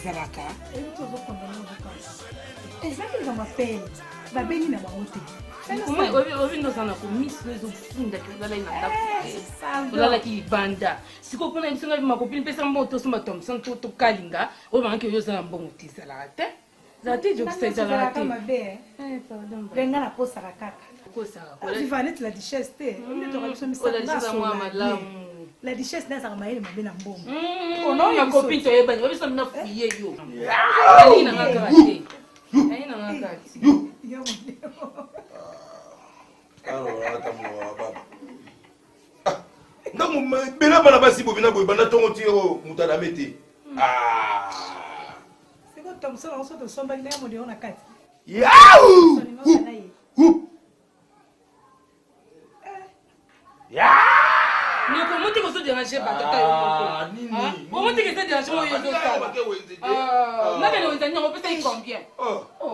Ezalaka. Ezalaki likambo ya pele. Babengi na bango te. Oyebi nde oza na komiso ezofundaki olalaki na ndako te. Olalaki libanda. Sikoyo mpona biso ngai makopini pesa mbongo tosomba Thomson to tokalinga oyo bangaki oyo oza na mbongo te ezalaka te. Ezalaka te jokisa ezalaka te. Mabe. Eh, Nga nakosaka kaka. Okosaka. Viva neti la duchesse te. Nde toka biso Ola duchesse mwa malamu. La duchesse nde azalaka mayele mabe na mbongo. Na copine toyebani babisa mina fuye yo. Alingi na nga kaka te. Alingi na nga kaka te. Ntango ebele bana basi bobina boye banda ntongo ti oyo moto adame te. Sikoyo Thomson yango so tosombaki na ye modero na kati. Yau! Ndeko omotiki ozo déranger bato ata yo moko. Omotiki eza déranger oyo ozosala. Nakende wenza nini opesaki combien?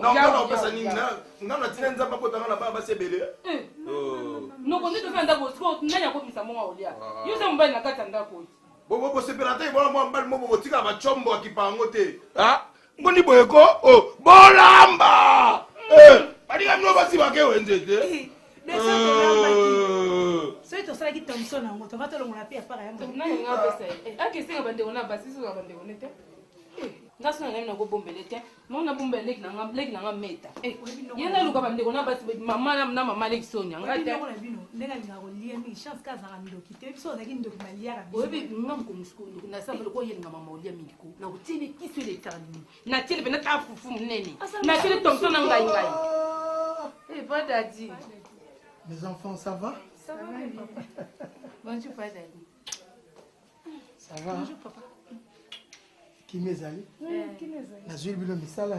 Naopesa nini? Nga natina Nzambe akotanga na bana basi ebele. Noko nde toza ndako sikoyo nani akobimisa mbongo olia? Yo oza mobali na kati ya ndako oyo. Bosepela te bona mwa mobali moko botikala bacombo akipa yango te. Ngoni boye ko bolamba baninga bino basi bake wenze te. Soki tosalaki Thomson yango tonga tolongola mpe ya para yango. Nani nga apesa ye? Akesenga bandeko na basi soza bandeko ne te. Nga so na ngai nakobombele te. Mo nabombela leki na nga leki na nga meta. Ye naluka bandeko na basi mama na mama leki Sonia nga te. Na bino ndenge alingaka kolia mingi chance ka azalaka ndoki te biso ozalaki ndoki baliaka biso. Oyebi nga mokomi sikoyo ndoki nasala lokola oyelinga mama olia mingi ko. Nakotieli kisi oyo elekisaka limu. Natieli mpenza ta fufu monene. Natieli Thomson na ngai ngai. Eh, pa dadi. Mes enfants, ça va? Ça va, papa. Bonjour, pa dadi. Ça va? Bonjour, papa. Kimi ezali? Nazwi bino misala.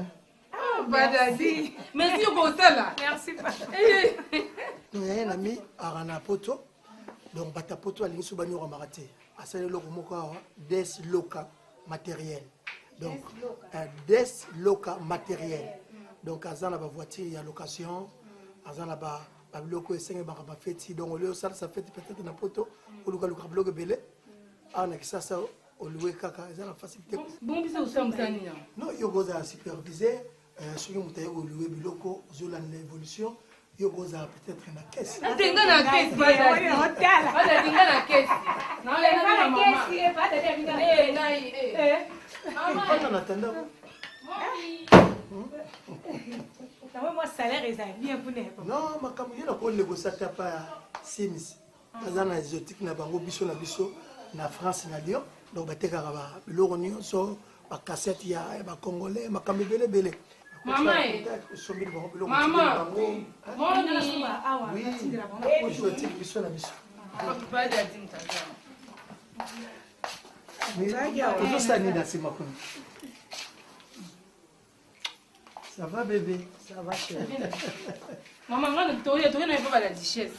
Ah, pa dadi. Merci okosala. Merci, papa. Donc, yaya na mi aka na poto. Donc, bato ya poto alingi so banyokamaka te. Asali eloko moko awa, des loka matériel. Donc, des loka matériel. Donc, aza na ba voiture ya location, aza na ba babiloko esengemaka bafeti. Donc, olie osalisa feti peut-être na poto, olukaluka biloko ebele. Awa na Kisasa, oluwe kaka, eza na facilité. Bon, biso osala mosala nini yango? Non, yo kozala superviseur, soki moto aye koluwe biloko, ozolanda évolution, yo kozala peut-être na caisse. Natenga na caisse, pa dadi. Pa dadi, nga na caisse. Naoyana na mama. Eh, ngai, eh. Fanda na tanda. Yango mwa salaire ezala bien kuna ya papa. Non, makambo ye nakonegocia te apa ya Sims. Baza na exotique na bango biso na biso na France na Lyon. Donc batekaka ba biloko nyonso, ba cassette ya ba congolais, makambo ebele ebele. Mama eh. Osombeli bango biloko Mama. bango. Moni. Oui, exotique biso na biso. Pa dadi mtazama. Ozosala nini na nsima kuna? Ça va bébé? Ça va chérie. Mama nga toye toye na epa la duchesse.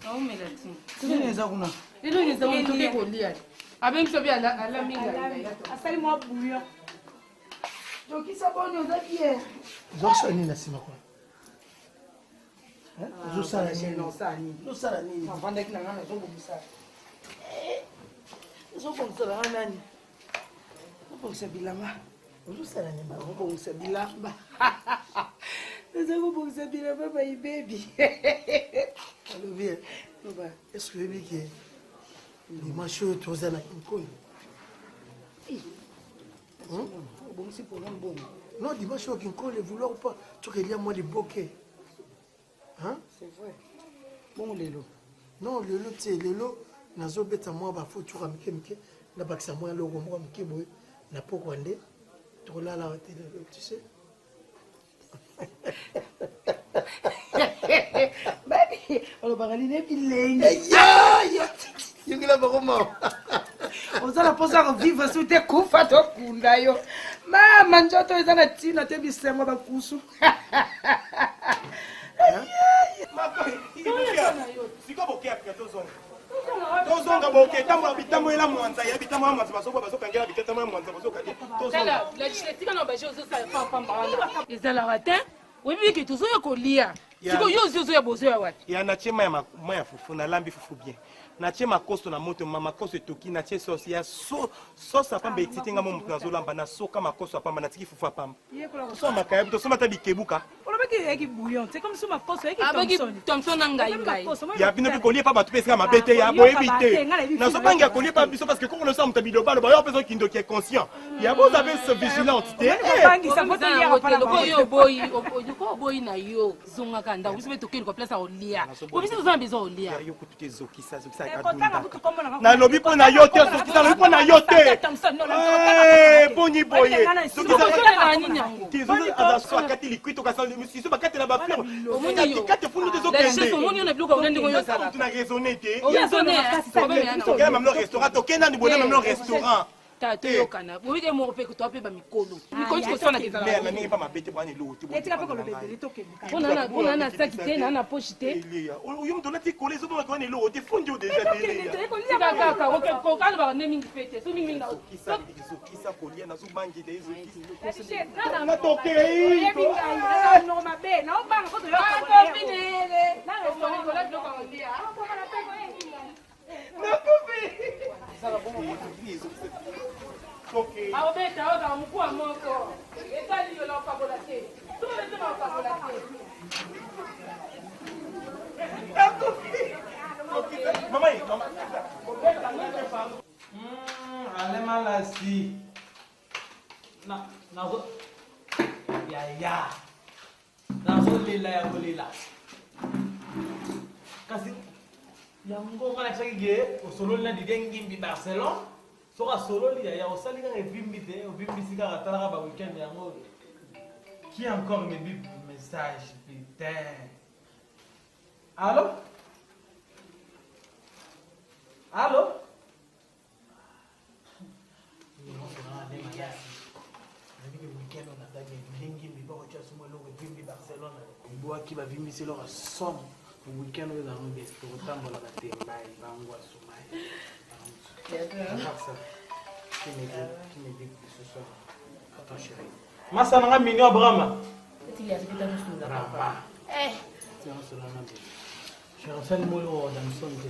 Naomela ti. Nini eza kuna? Lelo ni eza toke kolia. Abengi biso bi ala ala mingi. Asali mwa bouillon. Tokisa boni oza bien. Ozosala nini na nsima kuna? Ozosala nini? Ozosala nini? Navandaki na nga nazobongisa. Nazobongisa na nga nani? Nazobongisa bilamba. Ozosala nini? Nazobongisa bilamba. Naza kobongisa bilamba bayibebi. Alobi, est-ce que oyebi ke dimanche oyo toza na Kinkoni? Obongisi programme bongo? Non, dimanche oyo Kinkoni, vouloir ou pas, tokelia mwa liboke. Hein? C'est vrai. Bongo lelo? Non, lelo te, lelo nazobeta mwa bafotura mike mike, nabakisa mwa eloko moko moke boye na pokwa nde tokolala te lelo, tu sais. Babi, olobaka nini ebilengi? Yokela bango mawa. Oza na mposa ya kovivre soki te kufa tokunda yo. Mama nzoto eza na ntina te bisengo bakusu. Siko boke Afrika tozonga. Tozonga boke tambola bitambolela mwanza ya bitambola mwanza bazoba bazokangela bitambola mwanza bazokangela. Tala, la tika na baje ozosala pamba wana. Ezalaka te. Oyebi ke tozoya kolia. Sikoyo yo ozi ozoya bozoya wapi? Ya natie mai ya fufu nalambi fufu bien. Natie makoso na moto, ma makoso etoki, natie sauce ya so, sauce ya pamba excite nga mo moto nazolamba, nasoka makoso ya pamba, natiki fufu ya pamba. Tosomba makayabu, tosomba ata bikebuka. Olobaki eyaki bouillon, c'est comme si makoso eyaki Abaki Thomson. Thomson na ngai ngai. Ya bino mpe kolia epa bato mpe esika mabe te, ya boyebi te. Nazobanga ya kolia epa biso parce que koko nosa moto ya bilobaloba, yo mpe okindoki inconscient. Ya boza mpe vigilante te. Obangisa mpo toliaka pala Lokola yo oboyi, lokola oboyi na yo, zongaka ndako. Biso mpe tokei luka place ya kolia. Po biso toza na besoin ya kolia. Yo kutu te ezokisa, ezokisa Kotanga kutu kombo na nga. Nalobi mpo na yo te, zokisa, nalobi mpo na yo te. Eh, boni boye. Zokisa nini yango? Aza akati likwiti okasiso bakatela bafleur Omoni yo. kati fundu te La richesse, ezokende omoni yo na biloko ya ndenge oyo ozalaka. na raisonne te Raisonne, problème ya na. tokenda mamlo restaurant tokenda ni bona mamlo restaurant Ta toyokana. Boyebi ke moko mpe toa mpe bamikolo. Mikolo ti koswana mais kezala. na ndenge mpa mabe te bwana eloko te Etika mpe koloba ebele tokende. Mpona na saki te, na na poche te. Yo moto olati kole ezobongaka wana eloko te fundi yo deja Tokende te kolia. Tika kaka, okalobaka nde mingi mpe te. So mingi mingi na ezokisa kolia nazobangela ezokisa Nana na tokei oyebi ngai naza no mabe naobanga mpo toyoka kolia. Aobeta ozala mokuwa moko etali yo na opakola te soki obete na opakola te. Mama ye, mama. Alema lasi. Na nazo ya ya. Nazolela ya kolela. Kasi yango nga nakisaki ke osololi na Didier Ngimbi Barcelone. Soki asololi ya ya osali kaka evimbi te, ovimbisi kaka talaka ba weekend yango. Qui encore me dit message putain. Allô? Allô? Ebwaki bavimbisi eloko ya somo weekend oyo ezalaka bien tokotambola batembai bangwa somai. Masa nanga mini abrama chéri molo damson te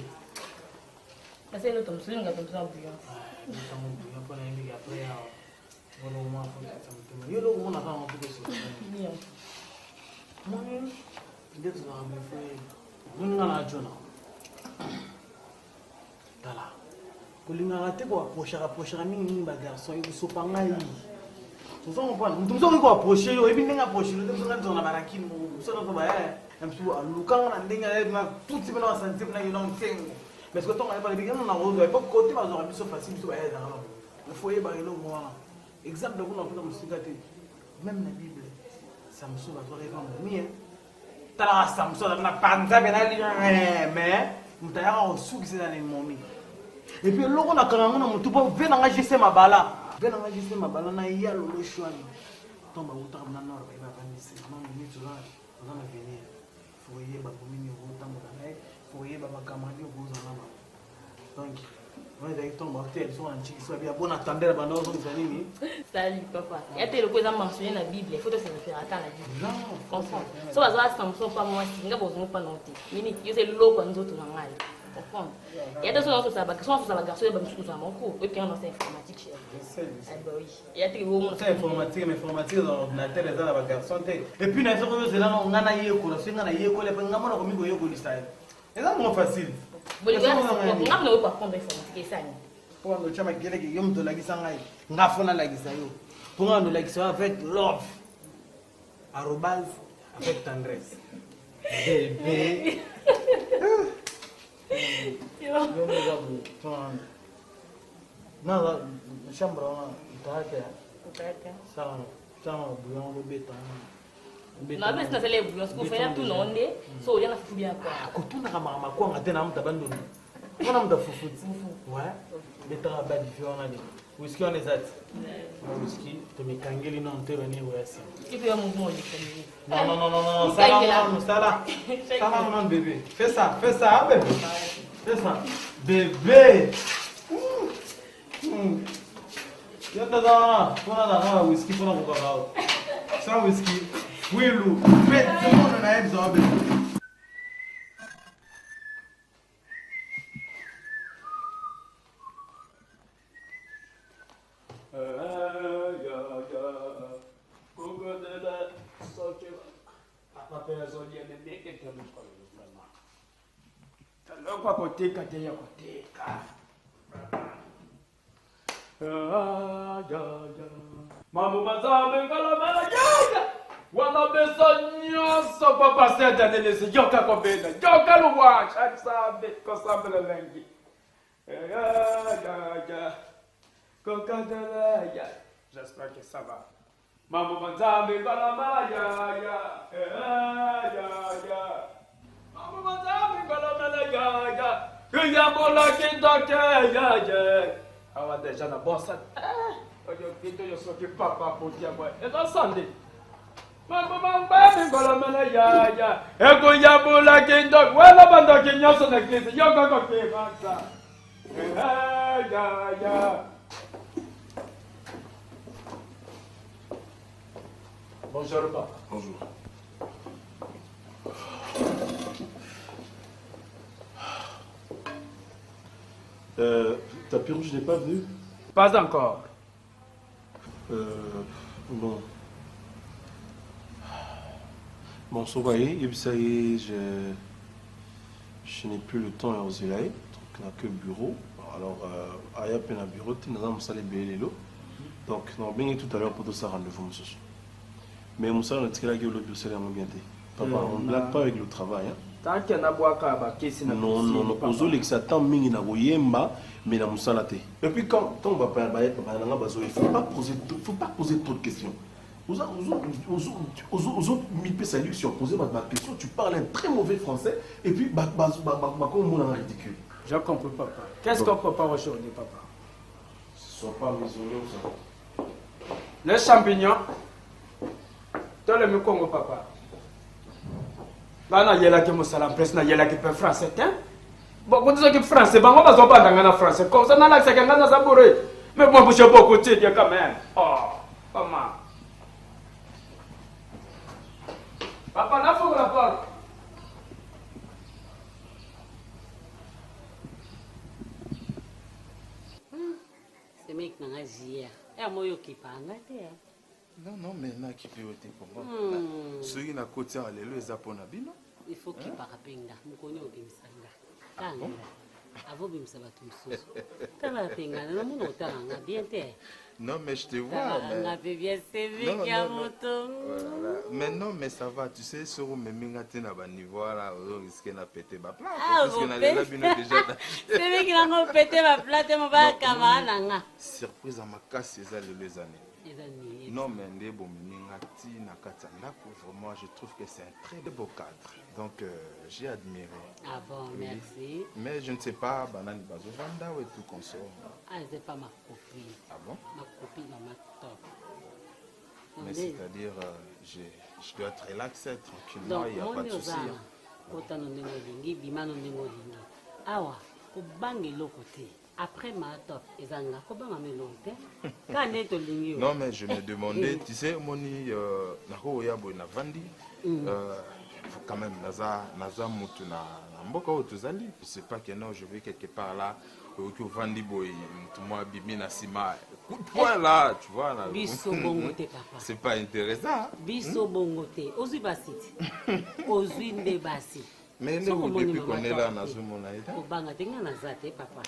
mpona yebiki après awa mwana fokisa motema yo eloko monaka yango mpe tosola moni nde tozalaka mefo moni nga na jona tala kolingaka te koapprochaka approchaka mingimingi bagarçon ekosopa ngai ozo comprendre moto mosu okoki koapproche yo oyebi ndenge approche yo te mosu ngai tozala na barakine moko mosu nazo ba na mosu alukanga na ndenge na tuti mpe na basanti mpe na yo na nsengo mais soki ntongo ayeba lebiki na kozwa epo kote bazwaka biso facile biso baya ezalaka na boye fo oyebaka eloko wana exemple kuna mpenza mosika te même na bible Samson bazwaka epa momi talaka Samson azali na panza mpe na li mais moto ayaka kosukisa eza na momi et puis eloko nakanga yango na motu mpo ve nanga jc mabala ve nanga jc mabala na ya lolo shwani ntongo bautaka na nord baye bavandisi mama momi toza na venir fo oyeba momi okotambola na ye fo oyeba bakamadi okozala na bango donc wana ezalaki ntongo bautela biso na ntiki so babia bona tandela banda ozongisa nini. Salut papa. Ya te eloko eza mentionné na Bible, il faut to se référer ata na Bible. Comprends? So bazwa Samson pa mwasi, nga bozongo pa na te. Minute, yo se eloko ya nzoto na ngai. Comprendre? Ya te so na sosala ba so na sosala ba garçon ya ba misusu na moko, oyebi kanga na informatique chérie. Ah bah oui. Ya te wo C'est informatique, mais informatique dans l'ordinateur, eza na bagarçon te. Et puis na biso koyo ozela nga nayekola, soki nga nayekola mpe nga mona komi koyekolisa ye. Eza moko facile. Bolingo ya nga mona ko apprendre informatique esani. Mpo wana otya makeleke yo moto olakisa ngai, nga fo nalakisa yo. Mpo nga nolakisa yo avec love. Arobase avec tendresse. Bébé. Yo moza boye. Na chambre wana utayake sala sala bouillon lobeta. Na besi na sala bouillon, siko fanya tout non nde, so olia na fufu bien quoi. Kotunaka makambo akwanga te na moto abandoni wana moto afufuti ouais betaka badifi wana de whisky wana eza ti whisky tomikangeli nano te bani ekoya nsima. Ipo ya mouvement olekisa nini? Non, non, non, non, non, sala non, sala. Sala non, bébé. Fais ça, fais ça, hein, bébé. Fais ça. Bébé. Mmh. Yo ndaza mpona na nga whisky mpona kokaka o. Sans whisky. Wilu. Fais tout le monde na ye biso bébé. mpe azoliana ndenge te mokolo vraiment eloko ya koteka te ya koteka Mambo nzambe ngalama yaya wana beso nyonso kwa pasteur Daniel yoka kobenda yoka luwasha nzambe kosambela lengi kokadala j'espère que ça va mambo nzambe ngalama yaya yaya mambo nzambe ngalama yaya eyambolaki ndoke yaya awa deja na bosa oyo kito yo soki papa potia bwa eza sande mambo mangbabi ngolomela yaya ekoyambolaki ndoki wana bandoki nyonso na eglise yo kaka okebasa yaya Bonjour papa. Bonjour. Euh, Tapis rouge n'est pas venu Pas encore. Euh, bon. Bon, Sobaye, ça y est, je, je n'ai plus le temps à Ozelaye, donc n'a que bureau. Alors, euh, aya pe na bureau, tu n'as pas belelo. Donc, nous avons tout à l'heure pour tout ça rendez-vous, monsieur. Mais mosala natikelaki yo lobi osali yango bien te. Papa, on ne blague pas avec le travail. Hein? Tant que nabwaka bakesi na Non, non, non. Ozolekisa temps mingi na koyemba, mais na mosala te. Et puis quand tant bapaya bapaya nanga bazo, il faut pas poser faut pas poser trop de questions. Ozo ozo ozo ozo mipesa luxe sur poser ma question, tu parles un très mauvais français et puis ba ba ba ba ba ridicule. Je comprends papa. Qu'est-ce qu'on prépare aujourd'hui papa? Ce sont pas mes oignons ça. Les champignons. To le mikongo papa. Nga nayelaki mosala mpres nayelaki mpe français te. Bon, soki français bango bazobanda nga na français comme ça nalakisaka nga naza bourré. Mais moi j'ai beaucoup étudié quand même. Oh, comment? Papa, nafungola porte. Semeki na nga JR. Ya moyo okipaka nga te. Non, non, mais nakipi yo te pomba. Soki nakoti awa lelo eza mpo na bino. Il faut kipaka mpe nga mokoni obimisa nga kanga avo obimisa bato mosusu tala mpe nga namona otala nga bien te. Non, mais je te vois. Mais... nga mpe bien semeki ya moto. Voilà. Mais non, mais ça va. Tu sais, sur omemi nga te na baniveau wana ozorisque na pete baplat. Ah, Puisque nalela bino déjà. Semeki nango pete baplat te mobala kamara na nga. Surprise ya makasi eza lelo eza nini? Eza nini? Non, mais nde bomemi nga ti na kati ya ndako, vraiment, je trouve que c'est un très beau cadre. Donc, j'ai admiré. Ah bon, Oui. merci. Mais je ne sais pas, banani bazovanda ou et tout consort. Ah, c'est pas ma copine. Ah bon? Ma copine, ma top. Mais c'est-à-dire, je dois être relaxé, tranquillement, Donc, il n'y a pas de moni souci. oza Hein. kota no ndenge olingi, bima no ndenge olingi. Awa, kobanga eloko te. Après ma top, eza nga, kobanga no eloko te. Kaka nde tolingi yo. Non, mais je me demandais, tu sais, moni, nako oya boye na vandi, faut quand même, naza, naza mutu na, na mboka oyo tozali. Je sais pas que non, je vais quelque part là, oyoki ovandi boye, mutu mwa abimi na nsima, coup de poing là, tu vois. Là. Biso bongo te, papa. C'est pas intéressant. Hein? Biso bongo te. Ozwi basi te. Ozwi nde basi. Mais Soki nous, omoni depuis mama qu'on est là, top te. nazomona ye te. Kobanga te nga naza te papa.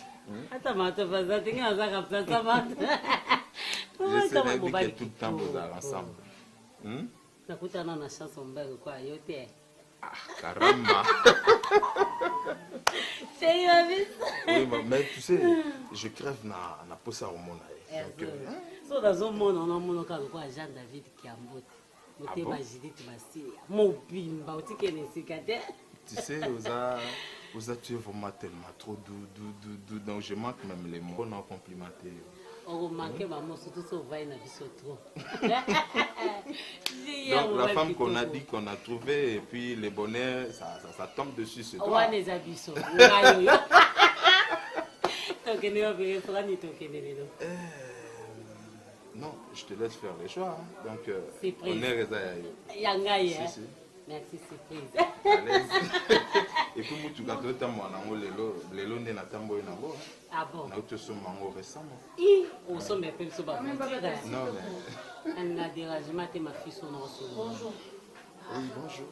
Ata mama top aza te nga naza remplaça mama. Je sais Mama nayebi que mobali tout le temps bozala ensemble. Nakutana na chance mobali kwa yo te. Karama. Chérie, ma biso. Oui, mais tu sais, je crève na, na posa romona ye. Donc, So nazomona namona kaka lokola Jean David Kiambote. Motema Ah bon? Judith Basilia. Mobimba otikele esika te. Tu sais, Oza, Oza, tu es vraiment tellement trop doux, doux, doux, doux. Donc, je manque même les mots. On a complimenté. Okomanke bamo surtout so ovai na biso trop. Donc, la femme qu'on a dit qu'on a trouvée, et puis le bonheur, ça tombe dessus, c'est toi. Wana eza biso. Ngai oyo. Tokende wapi restaurant ni tokende lelo? Non, je te laisse faire les choix. Hein. Donc, Surprise. honneur eza ya yo. Ya ngai, Si, eh? si. Merci, surprise. À l'aise. Et puis, mutuka totambola nango lelo, lelo nde natamboli nango. Hein. Ah bon? Nauti osomba yango récemment. I, osomba mpe biso ba voiture. Non, mais Na dérangement te ma fille son osomba. Bonjour. Oui, bonjour.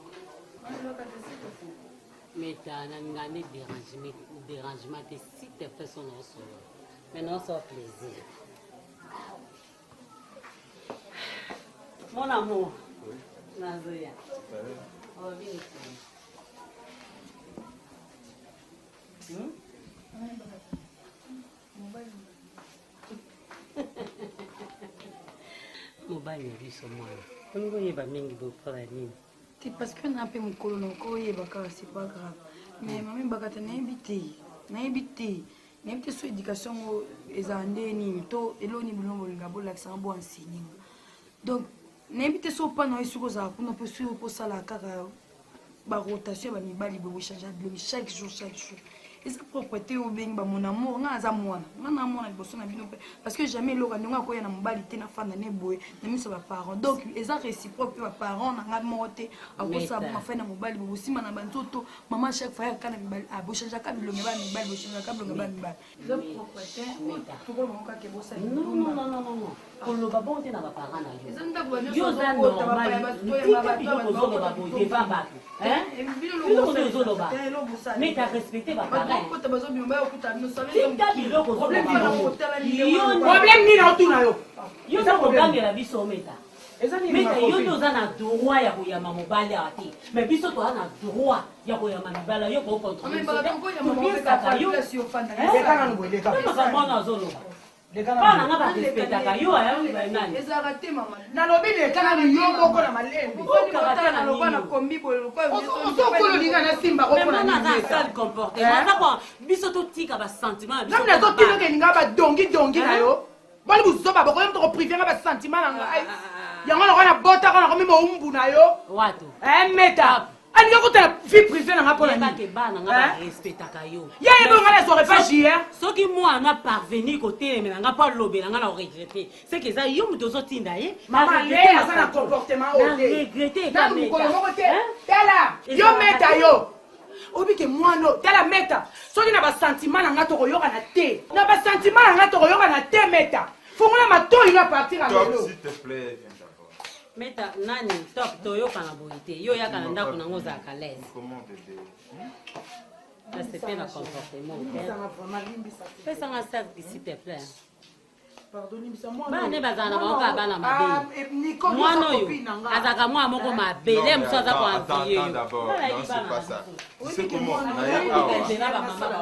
Meta nalinga nde dérangement te s'il te plaît so naosolola mais naosala plaisir. Mon amour, nazoya. Olobi nini? Hmm? Mobali na biso mwana olingi oyeba mingi boye mpona nini? Te, parce que na mpe mokolo na okoyeba kaka, c'est pas grave. Mais mama Ebakata, nayebi te, nayebi te, nayebi te so éducation yango ezala nde nini to eloko nini bino bolinga bolakisanga bo enseigner nga. Donc nayebi te so opana oyo soki ozala kuna mpo soki okosala kaka barotation ya bamibali boye, bochange bilongi chaque jour, chaque jour, eza propre te. Obengi ba mon amour, nga naza mwana, nga na mwana liboso na bino mpe, parce que jamais eloko ndenge akoya na mobali te nafanda ne boye na miso ya baparent. Donc eza réciproque mpe baparent na nga moko te akosala bongo afai na mobali boye bosima na banzoto. Mama, chaque fois yaka na mibali, ah, bochangeaka bilongi ya bana mibali, bochangeaka bilongi ya bana mibali, eza propre te. Tokoloba ngo kaka ebosali. Non, non, non, non, non, koloba bongo te na baparent na yo. Eza ndako ba yo nyonso oza bazokota, normal bapaya bazoyamba, tika bato biloko bato ozoloba bakota boye devant bato. Eh, Biloko nde ozoloba, mais ta respecte baparent. Bakota, bazobima, bayokuta bino salon. Tika biloko Problème ozoloba nini? bongo. Otala Yo nde- Problème nini aotuna yo? Yo Eza oza problème. kogangela biso, Meta. Eza nini, Meta, yo makofi? nde oza na droit ya koyamba mobali awa te, mais biso toza na droit ya koyamba mibali. Yo kocontrôle tobiesaka yo. Leka nanu boye, leka. Makambo wana azoloba, Leka nanu mpa na boye. nga barespectaka yo aya nani. Ezalaka te, mama. Nalobi leka nanu yo moko na malembe. Okaka na lokwa na kombi boye lokwa. Ozokola olinga nasimba Mais kopona mwana aza nini? sale comportement, aza kwa biso totika basentiment na biso. Nami nazotina ke ninga badongi dongi na yo bali buzoba bokoyo moto koprive nga basentiment na ngai yango nakoya na botaka nakomi moumbu na yo. Wato. Meta alinga kotala vie privée na nga mpona yebake nini? Bana nga barespectaka yo. Ye yebi nga nazwaka epa jr. Soki mwana parvenir kotelemela nga mpo alobela nga na oregrete, seke eza yo moto ozotinda ye. Mama le aza na comportement oyo te. Regrete. Nanu mokolo moko te. Tala yo, Meta, yo obike mwana oyo. Tala Meta, soki na basentiment na nga tokoyokana te, na basentiment na nga tokoyokana te. Meta, fongola matoi no a partir ya Top, lelo. s'il te plaît, viens d'abord. Meta nani top, toyokana boye te. Yo oyaka na ndako nango ozalaka l'aise. Comment, bébé? Nasepe na comportement te. Pesanga sac, s'il te plaît. Bana nde bazala na bango kaka bana mabe. Mwana oyo azalaka mwana moko mabe, le mosusu aza koenvie yo. Attends d'abord. Non, c'est pas ça. Tu sais comment naye awa.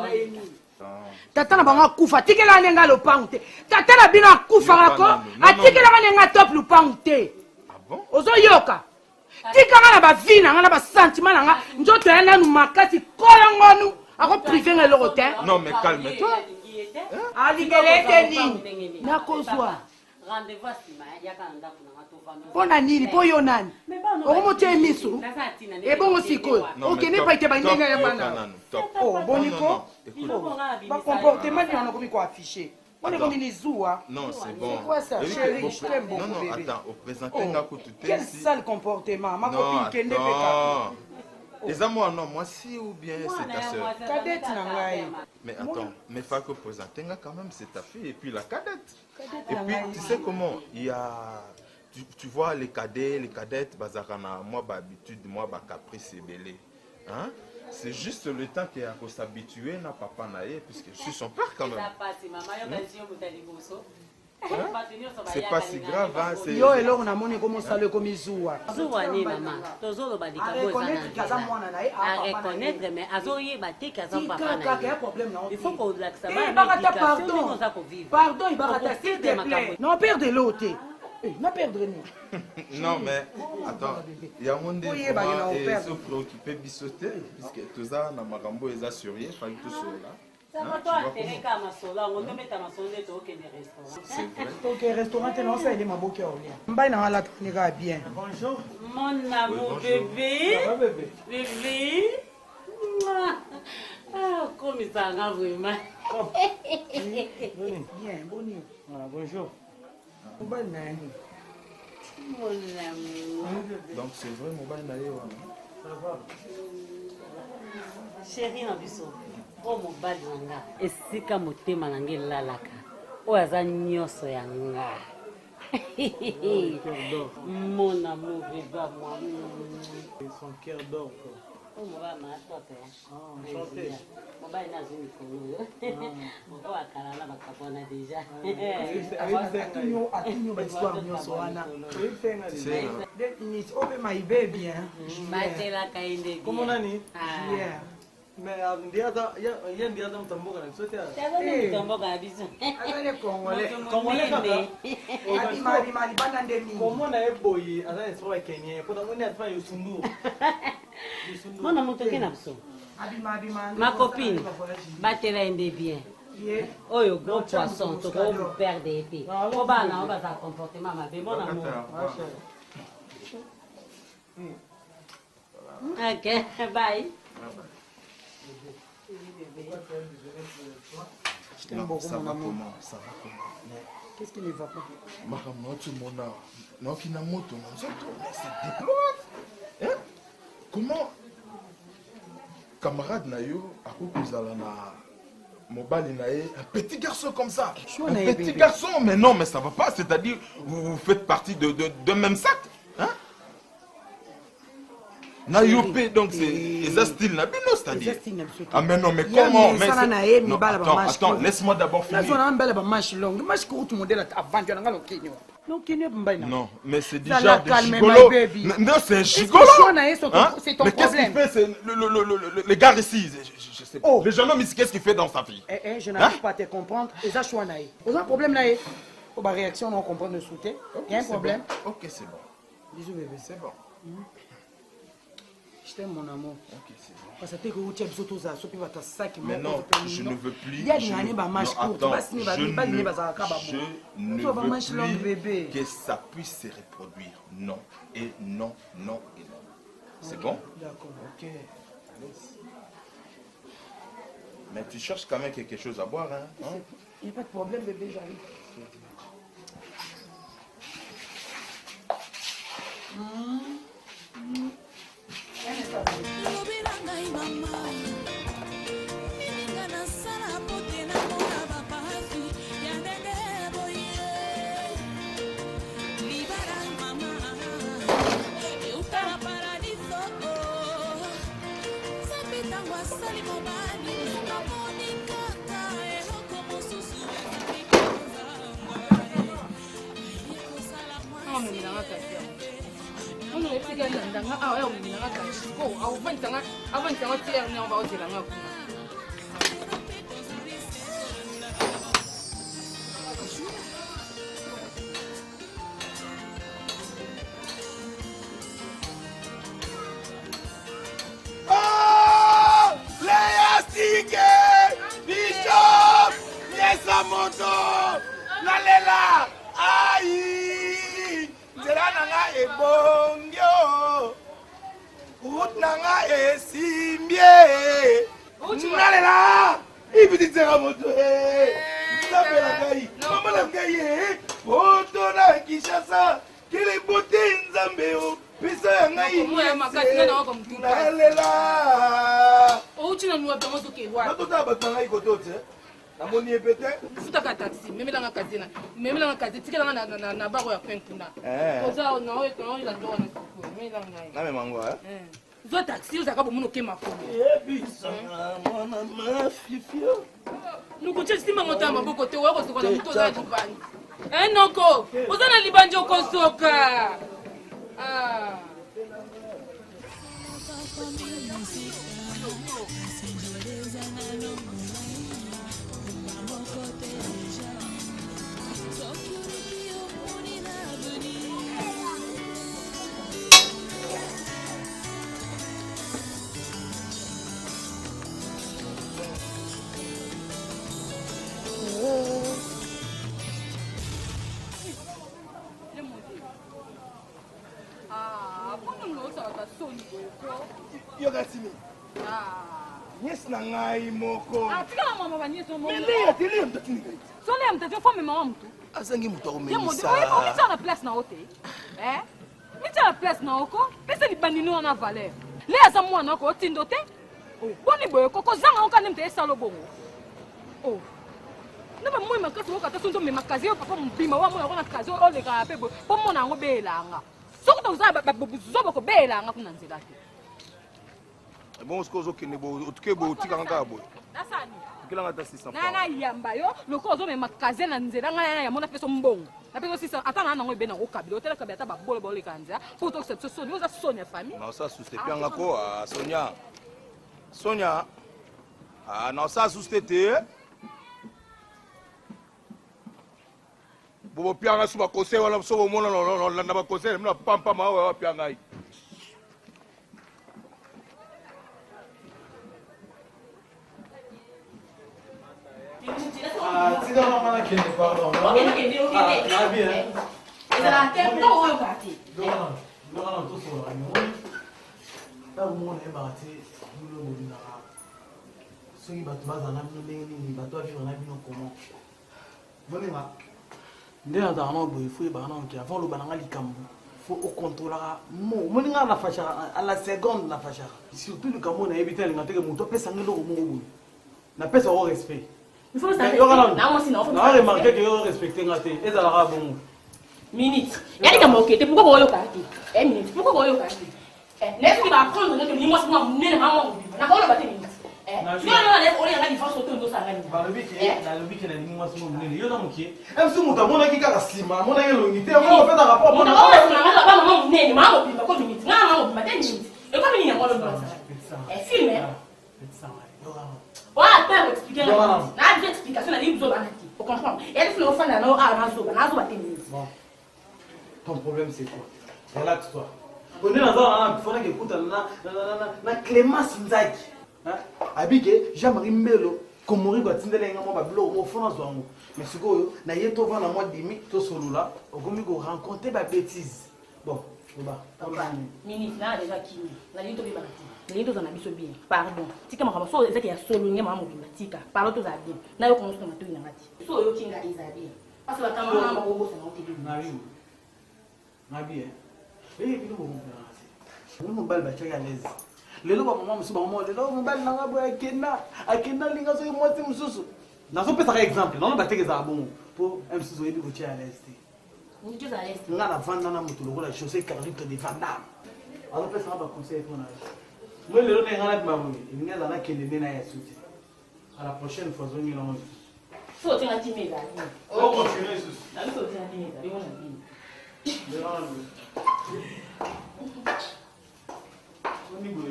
Tata na bango akufa, atikelaka nde ngai lopangu te. Tata na bino akufaka ko atikelaka nde ngai top lopangu te. Ozoyoka? Tikanga na bavie na nga na basentiment na nga. Nzoto ya nanu makasi, kolongonu akoprive nga eloko te. Non, mais calme-toi. Alingela ete nini nakozwa? Rendez-vous nsima, yaka na ndako nanga tovanda. Mpo na nini? Mpo yo nani okomotia misu ebongo sikoyo okende epai te bandenge ya bana. Oh, boniko bacomportement nini wana okomi koaffiche wana ekomi lizuwa? Non, c'est bon. C'est quoi ça, Ebi que chérie? bon, Je t'aime beaucoup, Non, non, bébé. attends, oprésente Oh, nga kutu te. quel sale comportement, ma copine. Kende mpe kaka. Non. Eza mwana mwasi ou bien c'est ta sœur? Cadette na ngai. Mais attends, mais faut que présenter nga quand même, c'est ta fille et puis la cadette. Cadette Et na puis, ngai. tu sais comment, il y a tu vois les cadets, les cadettes, bazaka na moi ba habitude, moi ba caprice ebele. Hein? C'est juste le temps qu'il y a à s'habituer na papa na ye, puisque je suis son père quand même. Eza pasi, mama, yoka yo moto ya liboso. Hein? Bato nyonso C'est bayaka pas si linga grave, hein, nde c'est Yo eloko namoni ekomosala ekomi zuwa. Zuwa nini, mama? Tozoloba likambo eza na Areconnaître ke aza mwana na ye, aza papa na ye. areconnaître, mais azoyeba te ke aza Tika papa kaka na ya ye. problème na yo Il faut te. kolakisa Eh, bana Bakata, éducation pardon. ndenge oza kovivre. Pardon, Ibakata, s'il te Okoperdre plaît. makambo. Non, perdre l'eau te. Eh, na perdre nini? Non, mais attends, yango nde Oyeba ke na vraiment operdre. ezo préoccuper biso te, puisque toza na makambo eza sur ye, fali tosolola. Sango to atereka masolo yango, tobeta masolo nde tookende restaurant. C'est vrai. Ok, restaurant te, naosaleli maboki ya olia. Mbai na nga alata ni kaka bien. Bonjour. Mon amour. Oui, bonjour. Bébé. Ça va, bébé? Bébé. Mouah. Ah, okomisanga vraiment. Bien, boni? Voilà, bonjour. Mobali na ye. Mon amour. Donc c'est vrai, mobali na ye wana? Ça va. Chéri na biso, oyo mobali na nga, esika motema na nga elalaka, oyo aza nyonso ya nga. Mon amour, bébé à moi. Son cœur d'or, quoi. Oh, mobali ma top, hein. Enchanté. Mobali nazwi mikolo oyo. Moko akala na bakabwana déjà. Atuni yo bahistoire nyonso wana. Ope my baby, hein. Batelaka ye nde bien. Comment nani Ah. Yeah. Mais ndi aza ye ndi aza moto ya mboka na biso te. Aza nde moto ya mboka na biso. Aza nde congolais. Congolais kaka. Abima abima libanda nde mingi. Komona ye boye aza na esprit ya Kenyen po namoni aza Yosundu. Mwana moto oke na biso. Abima abima. Ma copine, batela ye nde bien. Oyo gros poisson tokoperde ye te. Po bana oyo bazala comportement mabe mwana mo. Ok, bye. Je t'aime Non, beaucoup, ça mon va amour. comment Ça va comment Mais Qu'est-ce qui ne va pas makambo nauti mona naoki na moto na nzoto mais c'est déplorable hein? Comment camarade na yo akoki kozala na mobali na ye un petit garçon comme ça? Choix Un na ye, petit bébé. garçon, mais non, mais ça va pas, c'est-à-dire vous, vous faites partie de, de, d'un même sac, hein? Na yo pe, donc c'est eza style na bino, c'est-à-dire Eza style na biso te. Ah mais non, mais Ya comment? Mais mesana c'est- na ye non, mibala attends, bamanche attends, courte. laisse-moi d'abord finir. Nazwa na mibala bamanche longue manche courte modèle avandi wana nga lokeni wa lokeni wa mobali na Non, mais c'est du Zala genre de calme, gigolo. my baby. Non, non, c'est un Est-ce que gigolo. choix na ye, c'est ton- Hein? c'est ton Mais qu'est-ce qu'il problème. fait c'est le, le, le, le, le, le gars ici, je sais pas. Oh. Le jeune homme ici, qu'est-ce qu'il fait dans sa vie? Eh, eh, je n'arrive pas à te comprendre. Eza choix na ye. Oza problème na ye. O ba réaction na comprendre sous te. Ok, Il y a un c'est problème. bon. Ok, c'est bon. Bisous bébé. C'est bon. Je t'aime mon amour. Ok, c'est bon. Parce que te ko tia biso toza so pe bata saki Mais moko non, to pe je non. ne veux plus. Ya je lingani ne- ba manche non, courte, attends, basi ni ba je mibali ne- ne bazalaka ba Je bo. ne Toi, ba manche veux longue, plus bébé. que ça puisse se reproduire. Non, et non, non et non. C'est bon? D'accord. Ok, allez. Mais tu cherches quand même quelque chose à boire, hein? Hein? Il n'y a pas de problème bébé, j'arrive. Lobela ngai mama, mininga nasala po te namona bapasi ya ndenge boye. Libala mama euta na paradiso, Nzambe ntango asali mobali amoni kaka eloko mosusu ezali kozanga aye kosala mwasi. Ono efika landanga awa ya omemelanga kasi sikoyo avandisanga avandisanga tiere ne ova ozelanga kuna. Oh Léa Stike Bishop Yesa moto nalela ai nzela na nga ebongi o route na nga esimbi e. Nalela ibiti nzela moto e. Nzambe na ngai mama na ngai e poto na Kinshasa kele bote Nzambe o pesa ya ngai. Okomoya makasi, nga na wako mutu. Nalela. Outi na nuwa bango toke wapi? Natotala bato na ngai kote ote namoni ye pe te. Futaka taxi, memelanga kaze na memelanga kaze, tikelanga na- na- na- na baro ya coin kuna. Eh. Oza naoyelanda wana sikoyo memelanga ngai. Namema ngo. Eh. Zwa taxi ozalaka bomona oke makolo. Yebisanga mwana mafifio. Lukuti simba moto ya maboko te, oya kosoka na motu oza na libandi. E noko oza na libandi okosoka. Ah. Ah, mpona ngo osalaka soni boye ko? Yoka nsimi nyesi na ngai moko. Atikala mama banyesi. Meleya te, leya moto atindi ngai. Solo ya moto fo mema wa motu. Azangi moto Ye moto akomelisa. omitia na place na yo te. Eh? Mitia na place na yo ko pesa libandini wana valeur. Le aza mwana oko otindo te. Boni boye ko kozanga yo kaka nde moto esala bongo. Oh. Na bamoi makasi okata soki omema kazi yo papa mobima wa mona kona kazi olekaka mpe boye mpo mona yango belanga. Soki toza zobo kobelanga kuna nzela te. Bongo sikoyo ozokende boye otuke boye otikanga kaka boye. Nasani. Okelanga ata 600 Na na yamba yo lokola ozomema kaze na nzela ngai na yambo napesa mbongo. Napesa 600 ata na nango ebe na okabila otela kabila ata babolo baoleka na nzela mpo otokisa biso soni oza soni ya famille. Naosala susu te pianga ko ah, Sonia. Sonia. Ah, naosala susu te te. Bobopianga su baconseil wana so bomona nolanda baconseil na bino pampama awa wapia ngai. Ah, tika mama nakende pardon. Okende, okende, okende. Ah, na bien. Ezalaka te ntango oyoka te. Biloko wana tosololaka yango. Ntango moko nayebaka te bino bolingaka soki bato bazala na bino ndenge nini bato bavivre na bino comment boninga nde nazalaka nao boye fo yebaka nao ke avant oloba na nga likambo fo ocontrolaka mo omoni nga na fashaka à la seconde na fashaka surtout likambo oyo nayebi te nalinga teke moto apesa nga eloko moko boye napesa ko respect na remarke ke yo respecte nga te ezalaka bongo minute ya likambo oke te pourquoi koyoka te eh minute pourquoi koyoka te eh nayebi ba apprendre nde ni mwasi mwa monene mama mobimba nakoloba te minute eh olenganga divorce oto ndosanga nini balobi ke nalobi ke nalingi mwasi mwa monene yo na mokie msu moto amonaki kaka nsima amonaki elongi te yango opesa rapport mama monene mama mobimba ko minute nga mama mobimba te minute ekomi nini yango olobi film wana ata ya koexplike na biso explication nalingi biso bana te ocomprendre ya biso naofanda nao awa nazoba nazoba te minute Ton problème c'est quoi? Relaxe-toi. Onde naza wana fona ke kutana na na na na na Clémence Nzaki. Hein? Abike Jean-Marie Mbelo Komori atindela nga mwa babiloko moko fona zwa yango. Mais sikoyo na ye tovanda mwa dimi tosolola okomi ko rencontrer ba bêtises. Bon, loba. Papa, minute naa deja kimi nalingi tobebana te nalingi tozala na biso bien pardon tika makambo so ezaki ya solo nge mama mobimba tika pardon tozala bien nayoka ngo soki na matoi na nga te so oyoki nga ezala bien parce que bakamana na bakobosana ngo te Marie, Marie, eh. Eh, bino bokomprenaka te. Bino mobali batiaki à l'aise. Lelo bamama mosusu bango moko lelo mobali na ngai boye akenda akenda alinga soki mwasi mosusu nazopesaka exemple nano bateke ezala bongo mpo mosusu oyebi kotia à l'aise te nga navanda na moto lokola josé carlito de vandam azopesaka baconseil mpo na yo moi lelo ndenge nga nabima boye elingi azala nakende nde na yesu te à la prochaine fois zongi nango lisusu so otinga kimi ezali okontinue lisusu na biso otinga kimi ezali ngo na bino Oni boye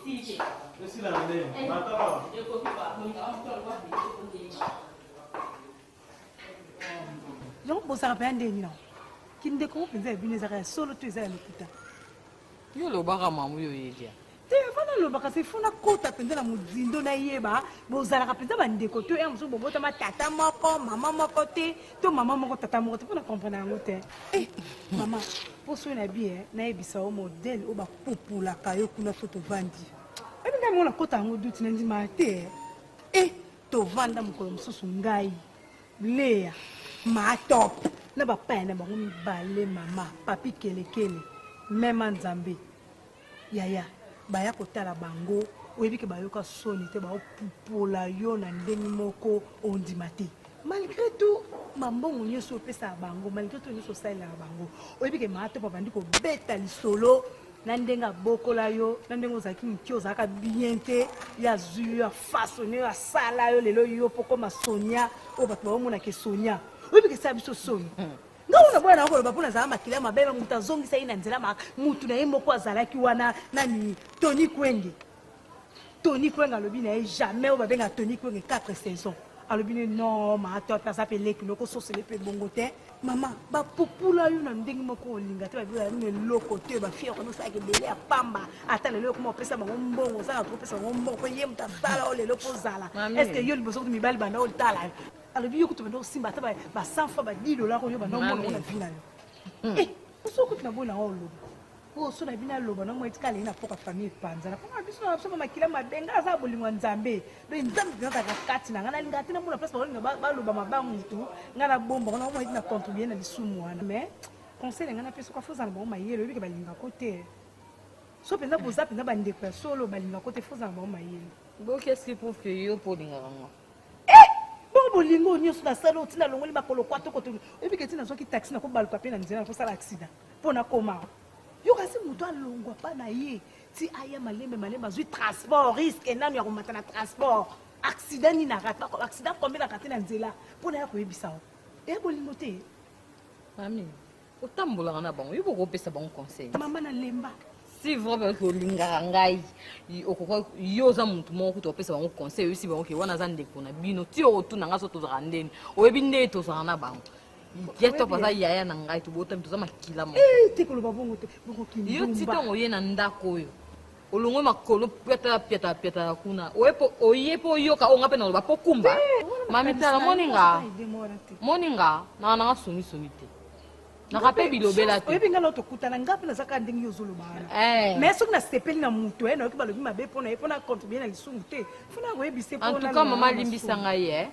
esili te esila na ndenge matala ekoki pa moninga wa moto alobwa yango bozalaka mpenza ndenge nini yango kindeko ngo mpenza ya bino ezalaka ya solo to eza ya lokuta yo olobaka mamu yo oyelia te avant nalobaka se fo nakota mpenza na mozindo nayeba bozalaka mpenza bandeko to ya mosusu bobotama tata moko mama moko te to mama moko tata moko te mpo na comprendre yango te eh, mama mposo oyo na bi nayebisa yo modele oyo bapupulaka yo kuna so tovandi oyebi ngai moko nakota yango duti na ndimaka te e tovanda mokolo mosusu ngai Lea, ma top na bapaya na bango mibale mama papi kelekele mema nzambe yaya baya kotala bango oyebi ke bayoka soni te baopupola yo na ndenge moko ondima te malgré tout mambongo nyonso opesaka bango malgré tout nyonso osalelaka bango oyebi ke maa top abandi kobeta lisolo na ndenge abokola yo na ndenge ozalaki moke ozalaka bien te ye azwi yo afasone yo asala yo lelo yo mpo koma sonia oyo bato baomonaka sonia oyebi ke esala biso soni ngai wana boya na koloba mpo nazala makila mabe na moto azongisa ye na nzela motu na ye moko azalaki wana nani tony kwenge Tony Kwenge alobi na ye jamais oyo babengaka Tony Kwenge 4 saison alobi ne non maato ape aza mpe leki noko sosele mpe bongo te mama bapupula yo na ndenge moko olinga te babila bino eloko te bafiere wana osalaka ebele ya pamba ata lelo okoma opesa bango mbongo ozalaka tokopesa bango mbongo mpo ye moto asala oyo lelo mpo ozala est ce que yo liboso kutu mibali banda otala yo alobi yo kutu banda osimba ata ba 100 fois ba 10 dollar oyo banda omona ngo na vi na yo oso kutu na bona oloba Oyo so na bino aloba na mwa etikala ye na poka famille epanzana mpo na biso na biso makila mabe ngai aza bolingo ya nzambe donc nzambe mpenza azalaka kati na ngai nalingaka te namona place bakolinga baloba maba mutu ngai nabomba ngo nakomona ete na contribue na lisumu wana mais conseil na ngai napesa oka fozala na bango mayele oyebi ke balingako te so mpenza boza mpenza bandeko ya solo balingako te fozala na bango mayele Bon, qu'est-ce qui prouve que yo mpo olingaka nga? Eh! Bongo Bongo bolingo oyo nyonso nasala oyo ntina longoli makolo kwato koto oyebi ke ntina nazwaki taxi nakobaluka mpe na nzela nakosala accident mpo nakoma yo kasi moto alongwa mpa na ye ti aya malembe malembe azwi transport risque nanu ya komata na transport accident nini arate accident combien na rate na nzela mpo naya koyebisa yo eya bolingo te. Mami otambolaka na bango yo bokopesa bango conseil. Mama na lemba. Si vrai olingaka ngai okoka yo oza motu moko kutu opesa bango conseil oyebisi bango ke wana aza ndeko na bino ti okotuna ngai so tozalaka ndeni oyebi ndenge tozalaka na bango ya top aza yaya na ngai tobotami toza makila moko eh, te koloba bongo te yo ti ntango oye na ndako oyo olongwe makolo piatala piatala piatala kuna oye mpo oyoka oyo nga mpe naloba mpo kumba eh, mami tala moninga moninga nanga nanga songisongi te naka mpe bilobela te oyebi ngai nao tokutana ngai mpe naza kaka ndenge yo ozoloba wana eh. mais soki nasepeli na moto ye eh, nayoki balobi mabe mpo na ye mpo na contribue na lisumu te mpo na koyebisa en tout cas mama alimbisa ngai ye eh.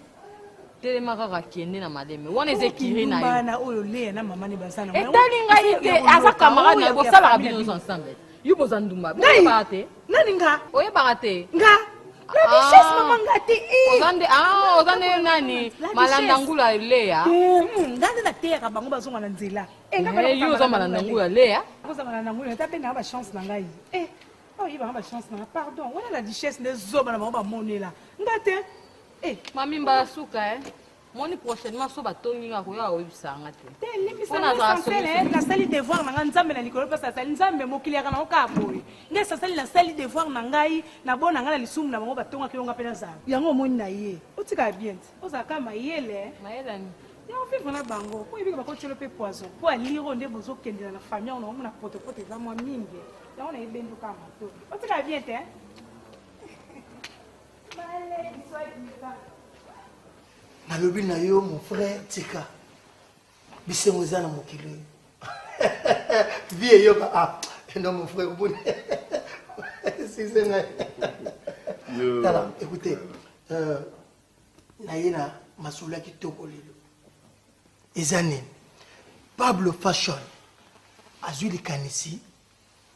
telema kaka kende na maleme wana eza ekiri na yo bana oyo leya na mama ne baza na etali ngai te aza camarade na yo bosalaka bino nyonso ensemble yo boza ndumba boyebaka te nani nga oyebaka te nga la duchesse ah. mama nga te eh. oza nde ah, oza nde nani malanda ngula leya hmm, nga nde nateyaka bango bazonga na nzela eh, eh, yo oza malanda ngula leya oza malanda ngula ata mpe na bachance na ngai oyebaka bachance na nga pardon wana la duchesse nde zoba na bango bamonela nga te Eh. Mami mbala suka eh. Moni prochainement so batongi nga koya oyebisa nga te. Te limbisa nga essentiel eh nasali devoir na nga nzambe na likolo place asali nzambe mokili yaka na oka boye. Nde sasali nasali devoir na ngai na bona nga na lisumu na bango batongaki yo nga pe nazala. Yango omoni na ye. Otika bien te. Ozala kaka mayele. Mayele ni. Ya vivre na bango. Po yebika bakotielo pe poison. Po aliro nde bozokendela na famille yango na omona potopoto eza mwa mingi. Yango na ebenduka mato. Otika bien te. Nalobi na yo mon frère tika bisengo eza na mokili oyo vie eyoka ah non mon frère oboni sise ngai tala écoutez euh, naye na masolo ya kitoko lelo eza nini pablo fashion azwi likanisi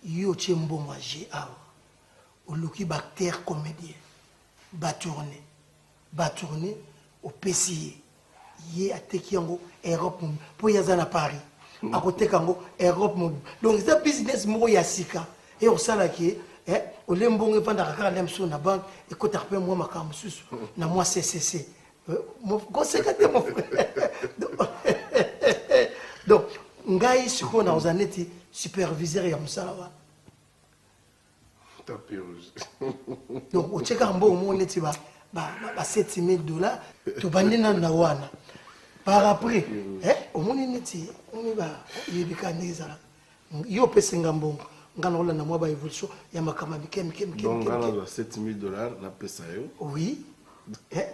yo otie mbongo ya g awa oluki ba acteur comedien ba tourne ba tourne opesi ye ye ateki yango Europe mobimba mpo ye aza na Paris akoteka yango Europe mobimba donc eza business moko ya sika e kosala ke eh, olie mbongo evandaka kaka nde mosusu na banque ekotaka mpe mwa makambo mosusu na mwa ccc euh, koseka te mon frère donc ngai sikoyo nakozala neti superviseur ya mosala wana Tapis rouge. Donc otie kaka mbongo moko neti ba ba ba 7000 dollars tobandi nanu na wana par après eh, omoni neti omoni ba yebi kaka ndenge ezalaka yo opesi nga mbongo nga nakolanda mwa ba évolution ya makambo ya mike mike mike Donc nga nazwa 7000 dollars napesa yo. Oui. Eh,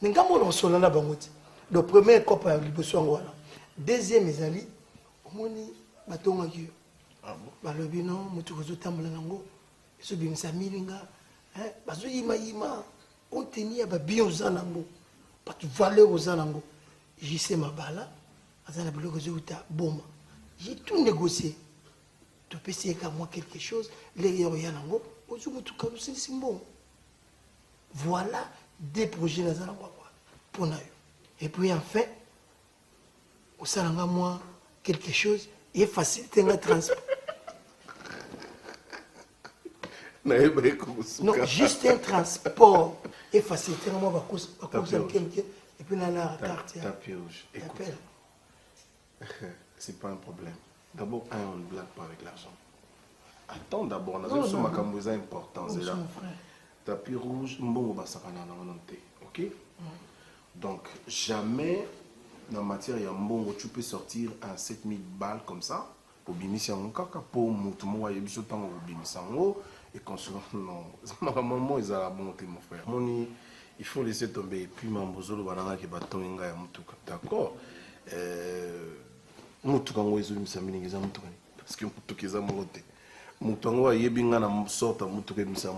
me nga moko nakosola na bango te donc première cope ya liboso yango wana deuxième ezali omoni batongaki yo ah balobi no motuka ozotambola nango ezobimisa milinga eh, bazoyimayima contenu ya babien oza nango bato valeur oza nango jc mabala aza na biloko ezowuta boma j'ai tout négocié topesi ye ka mwa quelque chose lere ya koya nango ozwi motuka osilisi mbongo voilà deux projets naza nango awa mpo na yo et puis enfin osala nga mwa quelque chose e facilite nga transport nayebaki kosuka non juste un transport e facilite nga mwa bacourse ya mike mike et puis nalara carte ya tapis rouge écoute c'est pas un problème d'abord un on ne blague pas avec l'argent attends d'abord nazo biso makambo eza important zela tapis rouge mbongo basakana na wana te ok Donc jamais na matière ya mbongo tu peux sortir un 7000 balles comme ça obimisi yango kaka po mutu moko ayebi so ntango okobimisa yango et conséquence non makambo mo ezala bongo te mon frère moni il faut laisser tomber et puis mambo ozoloba na ngai ke batongi ngai ya motuka d'accord euh, motuka yango ezobimisa milingi eza motuka nini parce que motuka eza moko te moto yango ayebi ngai na sorte ya motuka ebimisa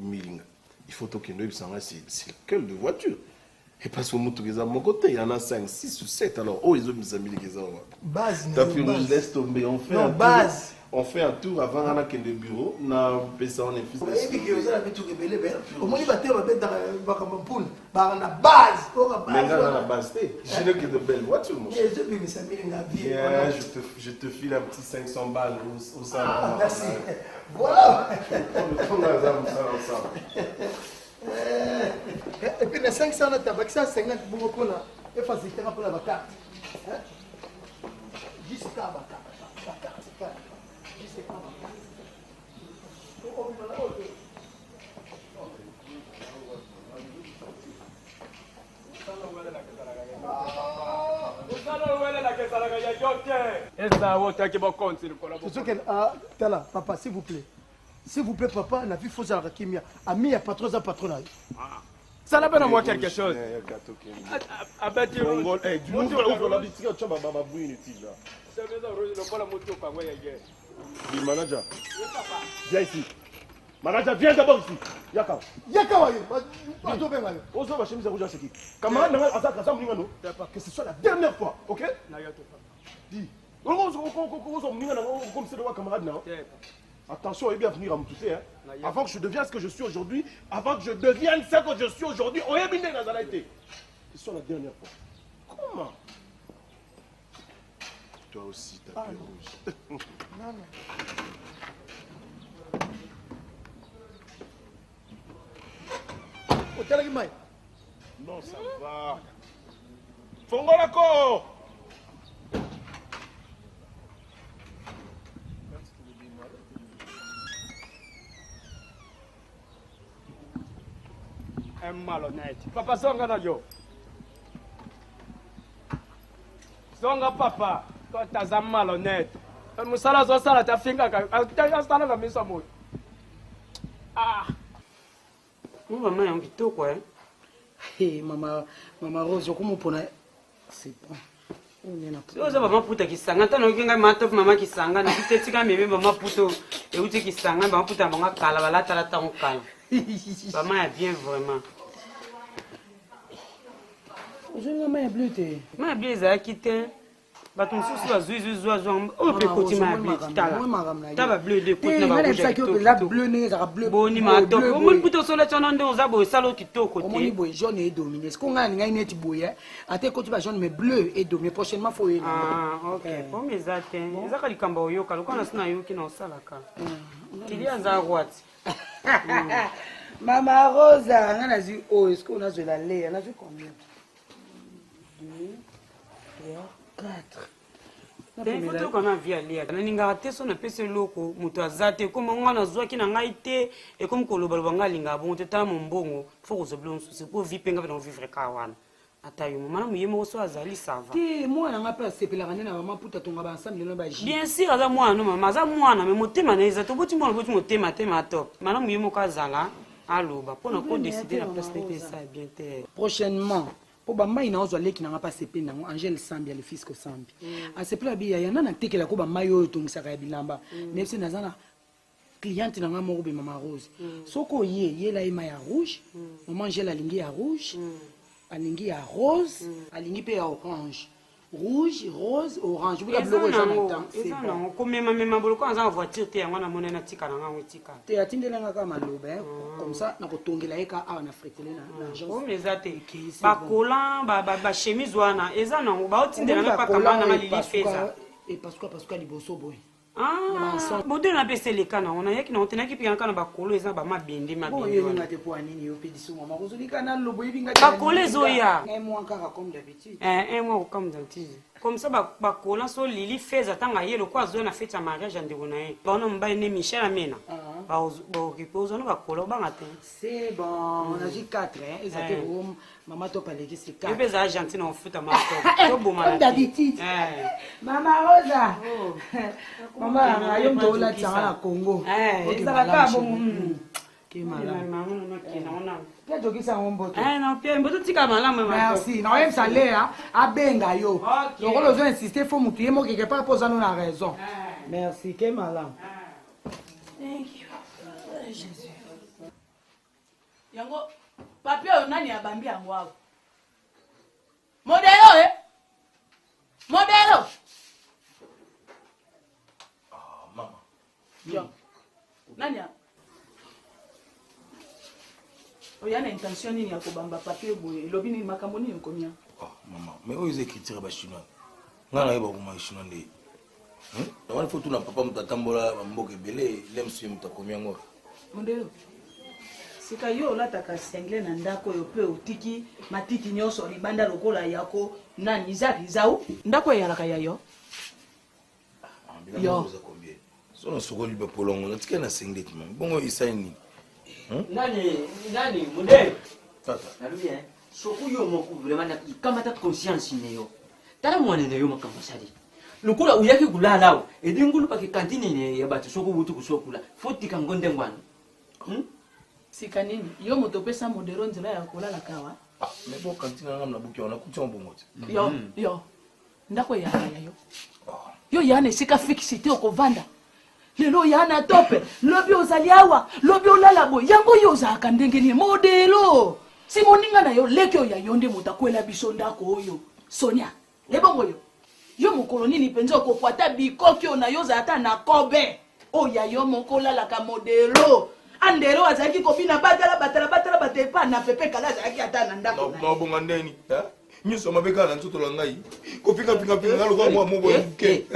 milinga il faut tokende oyebisa ngai c'est quelle de voiture. Et parce que motuka eza moko te, il y en a 5, 6 ou 7. Alors, oh, ezobimisa miliki eza wapi? Base na Tapis yo, rouge, base. laisse tomber. On fait Non, un tour. base. On fait un tour avant nga nakende bureau na pesa wana fils. Oyebi ke oza na mituka ebele be omoni bato oyo babetaka makambo mpuna baka na base oka Mais nga na base base te. Je n'ai que de belles voitures, mon cher. ezobimisa milinga vie Viens, je te file un petit 500 balles au salon. Ah, merci. Voilà. On a ensemble. Et puis na 500 na tabakisa 50 bongo mpona efacilitaka mpona bacarte juste kaka bacarte bacarte kaka juste kaka bacarte obima na oyo te. Tozokende ah, tala papa s'il vous plaît s'il vous plaît papa na vie fozalaka kimia ami ya patron aza patron na yo sala mpe na mwa quelque chose abeti Mongol, eh, du ouvre, ouvre la boutique, tu vas ma bruit inutile là. lokola motuka ngo yeye Dis, manager, viens ici. Manager, viens d'abord ici. Yaka. Yaka wa yo, bazobenga yo. Ozo ba chemise rouge c'est qui Camarade nanga azaka za muninga no. Que ce soit la dernière fois, OK Dis. Ozo ozo muninga nanga comme c'est le camarade na. Attention, et bien venir à me tousser hein. Avant que je devienne ce que je suis aujourd'hui, avant que je devienne ce que je suis aujourd'hui, oyebi nde nazala été. Que ce soit la dernière fois. Comment Toi aussi, ta Ah, paix non. rouge. Non, non. otalaki mai Non, ça va. Fongola ko un malhonnête papa zonga na yo zonga papa to taza malhonnête mosala azosala te afingaka asala na miso ya moto ah Mo mama yango kitoko eh. Hey, mama, mama Rose, okomopona c'est bon. Soki oza bamaputa kisanga ntango nayoki ngai matope mama kisanga naki te tika meme bamaputa euti kisanga bamaputa na bango kala balatalata yango kala bama ya bien vraiment Ozolinga mai ya bleu te. mai ya bleu ezalaki te bato mosusu bazwi zwi zwa zwa oyo mpe ekoti mai ya bleu tala ta bableu de ekoti na barouge ya kitoko bleu ndenge ezalaka bleu boni matope omoni puta osala tiana nde oza boye osala kitoko omoni te boye jaune edomine siko ngai nalingai neti boye ata ekoti ba jaune mais bleu edomine prochainement fo oyela Ah, ok pome eza te ezaka likambo oyoka lokola nasi nayoki na osalaka kili aza roi te mama rosa ngai nazwi oyo sikoyo nazwela leya nazwi combien 2 3 4 te fo toyoka na vie alia nalingaka te so napesi eloko moto aza te ekoma ngai nazwaki na ngai te ekomi kolobaloba ngai alingaka bongo te tala mombongo fo kozwa bilo mosusu po vi mpe ngai mpe nakovivre kaka wana ata yo mama na moye moko so azali sava te mwana nga mpe asepelaka nde na mama puta tonga baensemble lelo baji bien sûr aza mwana no mama aza mwana me motema na ye eza toboti mwana oboti motema te ma top malamu ye moko azala aloba mpona kodeside na place te te esa bien te prochainement mpo bamai na ozwa leki nanga mpe asepeli nango angele sambi ya lefisco sambi asepeli abi yaya nana atekelako bamai oyo otongisaka ya bilamba nayebisi naza na cliente na nga moko be mama rose soki oye yela ye mai ya rouge mama angele alingi ya rouge alingi ya rose alingi mpe ya orange rouge rose orange buka biloko eza na temps c'est eza bon. nango komemamema boloko aza na voiture te yango namoni natika na ngango etikala te atindelanga kaka maloba eh, comme ça nakotongela ye ka awa na fretele na na agence oyo eza te c'est bon. bacolant bachemise wana eza nango baotindela Omoni nga bacolant pakamba nanga oyo lili feza epasuka pasuka liboso boye modele na mpe eseleka nango nayaki nango te nayaki mpe kaka na bakolo eza bamabende mabende wana. oyelinga te po anini yo mpe liso mama kozolika na lobo oyebi Bakolo ezoya. ngai mwa kaka comme d'habitude Eh, un mois comme d'habitude comme ça bakola so lili feza ntango aye lokola azoya na fete ya mariage ya ndeko na ye baona mobali ne michel amena baokipe ozwana bakola obanga te c'est bon nazwi 4 eza te Eh. bo mama to palekisi yo mpe ezala gentil na ofuta Comme d'habitude. mama rosa mama yanga yo moto olatisanga na congo Ok, ezalaka malamu, bongo chérie. Ke malamu mpe tokisa yango mboto mboto tika malamu merci nakoyebisa lea abenga yo lokola ozo insiste fo motu ye moko quelque part mpo oza no na raison merci ke malamu Thank you. Jésus. Yango papier oyo nani abambi yango awa? Modelo e modelo. Ah, mama. Yo. Nani ya? Oya na intention nini ya kobamba papier boye? Elobi nini makambo nini okomi ya? Oh, mama, mais oyo eza écriture ya ba chinois. Nga nayeba koma chinois nde. Hmm? Wana faut tuna papa moto atambola ba mboka ebele, lemsu ye moto akomi yango. Mondelo. Sika yo olataka sengle na ndako oyo mpe otiki matiti nyonso libanda lokola yako nani Isaac Izau ndako eyalaka ya yo. Yo. So nasokoli bapolongo natikali na singlet mama bongo esali nini? Hmm? Nani nani Mondelo. Tata. Nalobi hein. Soki yo moko vraiment na kamata conscience ne yo. Tala mwana na yo makambo asali. Lokola oyaki kulala awa edingulu bake kantine ne ya bato soki owuti kosokula fo tika ngo ndenge wana. Hmm? Sika nini? Yo moto opesa modero nzela ya kolala kawa? Ah, mais bon kantine na nga nabuki wana nakuti yango bongo te. Yo, yo. Ndako eyaka ya yo. Yo ya na esika fixe te okovanda. Lelo oya na tope, lobi ozali awa, lobi olala boye. Yango yo ozalaka ndenge nini? Modelo. Si moninga na yo leki oyo ya yo nde moto akwela biso ndako oyo. Sonia, ebongo yo. Yo mokolo nini mpenza okokwata ata bikoki oyo na yo ozala ata na kobe oyo ya yo moko olalaka modelo. Andero azalaki kobina batala batala batala bata epa na pepe kala azalaki ata na ndako na ye. Mabonga ndeni nyonso mabe kaka na nzoto na ngai kofingafingafinga ngai lokola mwa moko ya moke.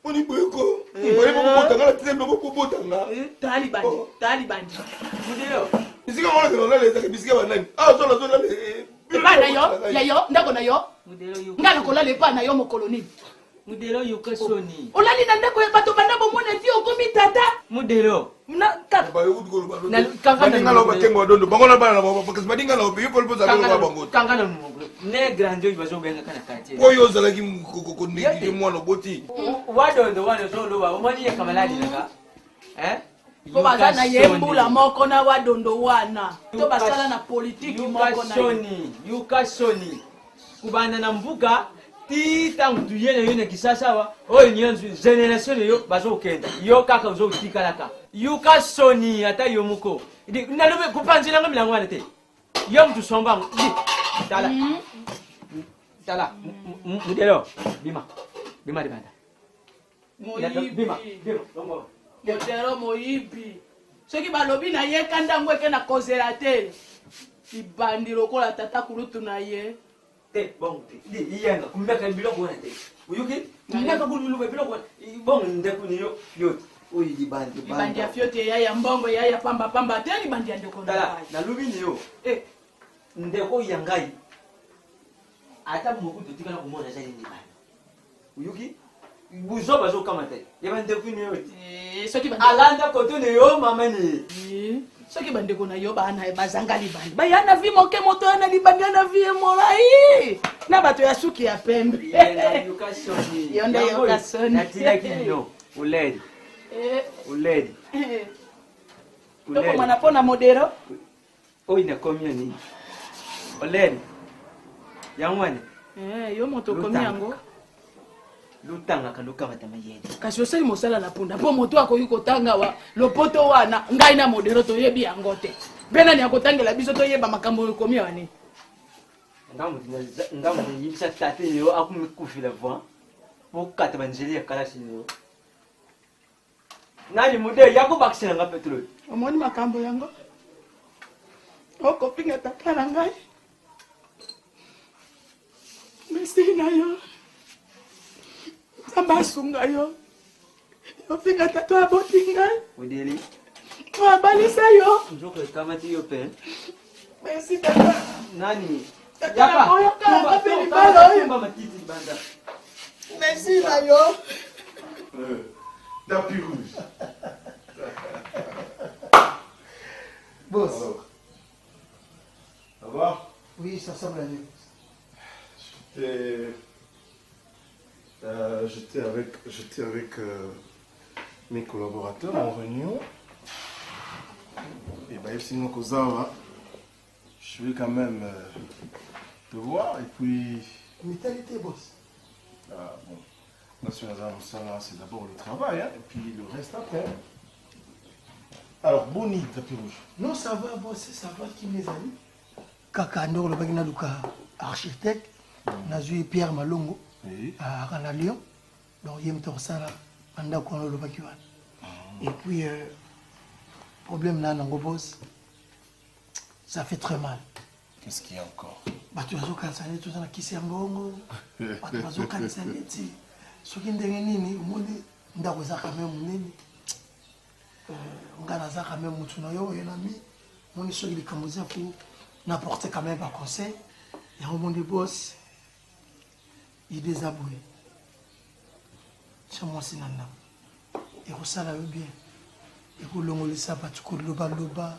Boni boye ko boye bokobota nga na tina biloko bokobota nga. Tali bandi, tali bandi. Bisika wana kende olala ezalaka bisika banani awa zola zolala epai na yo ya yo ndako na yo ngai nakolala epai na yo mokolo nini? Mudelo yoka soni. Olali na ndako ya bato banda bomona ti okomi tata. Mudelo. Baninga na bakengo badondo bango na bana na bango kasi baninga na yo mpo ozala lokola bango te. Kanga na monoko. Ne grandi oyo bazobengaka na quartier. Oyo ozalaki konéglige mwana oboti. Wadondo wana ozoloba omoni ye kamaladi nanga. Hein? Po baza na ye mbula moko na wadondo wana to basala na politiki moko na ye. Soni, yoka soni. Kubanda na mbuka ti ntango tuye na yo na kisasa awa oyo nyonso generation na yo bazokenda yo kaka ozotikalaka yoka soni ata yo moko nalobi kopanzelanga milango wana te yo mutu sombango tala tala mudelo bima bima libanda. Moyibi modero moyibi soki balobi na ye kanda yango eke na kozela te libandi lokola tata kulutu na ye. Te bongo te iyenga kumeka biloko wana te oyoki kumeka kuluba biloko wana bongo ndeko ni yo yo oyo libandi libandi ya fiote ya ya mbongo ya ya pamba pamba te libandi ya ndeko na tala nalobi ni yo eh ndeko ya ngai ata moko totikala komona ezali libandi oyoki buzo bazokamata ya bandeko ni yo soki alanda koto ne yo mama ni soki bandeko na yo bana bazanga libandi baya na vi moke moto ya na libandi ya na vi ye molai na bato ya suki ya pembe yo nde yoka soni. Natinaki bino oledi oledi tokomana mpo na modero oyo nakomi ya nini oledi yango wana yo moto okomi yango lotangaka lokamata mayele kasi osali mosala na punda mpo moto akoki kotanga wa lopoto wana ngai na modero toyebi yango te mpe nani akotangela biso toyeba makambo oyo ekomi awa nini? Nga moto nayebisa tate yo akomikufila vent po kata banzela ya kalasi yo nani mode yakobakisela nga petrole. Omoni makambo yango okofinga tata na ngai mesi na yo Nzambe asunga yo ofinga tata aboti ngai odeli oyo abalisa yo. Nzoka ekamati yo mpe. Merci tata. Nani? Tata nakoyokaka mpe libala oyo. Matiti libanda. Merci na yo. Tapis rouge. Boss. Ça va? Oui, ça semble aller. J'étais j'étais avec mes collaborateurs en réunion. Et bah, sinon Kozawa, je vais quand même te voir et puis. Mentalité, boss. Ah, bon. National c'est d'abord le travail, hein, et puis le reste après. Alors, Boni, tapis rouge. Non, ça va, boss, ça va, qui mes amis? Kaka ndenge olobaki naluka architecte, nazwi Pierre Malongo aka na Lyon. Donc ye moto akosala bandako wana olobaki wana. Et puis problème na nango boss, ça fait très mal. Qu'est-ce qu'il y a encore? Bato bazokanisa neti oza na kisi ya mbongo, bato bazokanisa neti soki ndenge nini. Omoni ndako eza quand même monene, nga naza quand même motu na yo oyo na mi moni soki likambo eza po n'apporte quand même baconseil yango. Mondi boss, idée eza boye: tia mwasi na ndako, ekosala yo bien, ekolongolisa bato kolobaloba.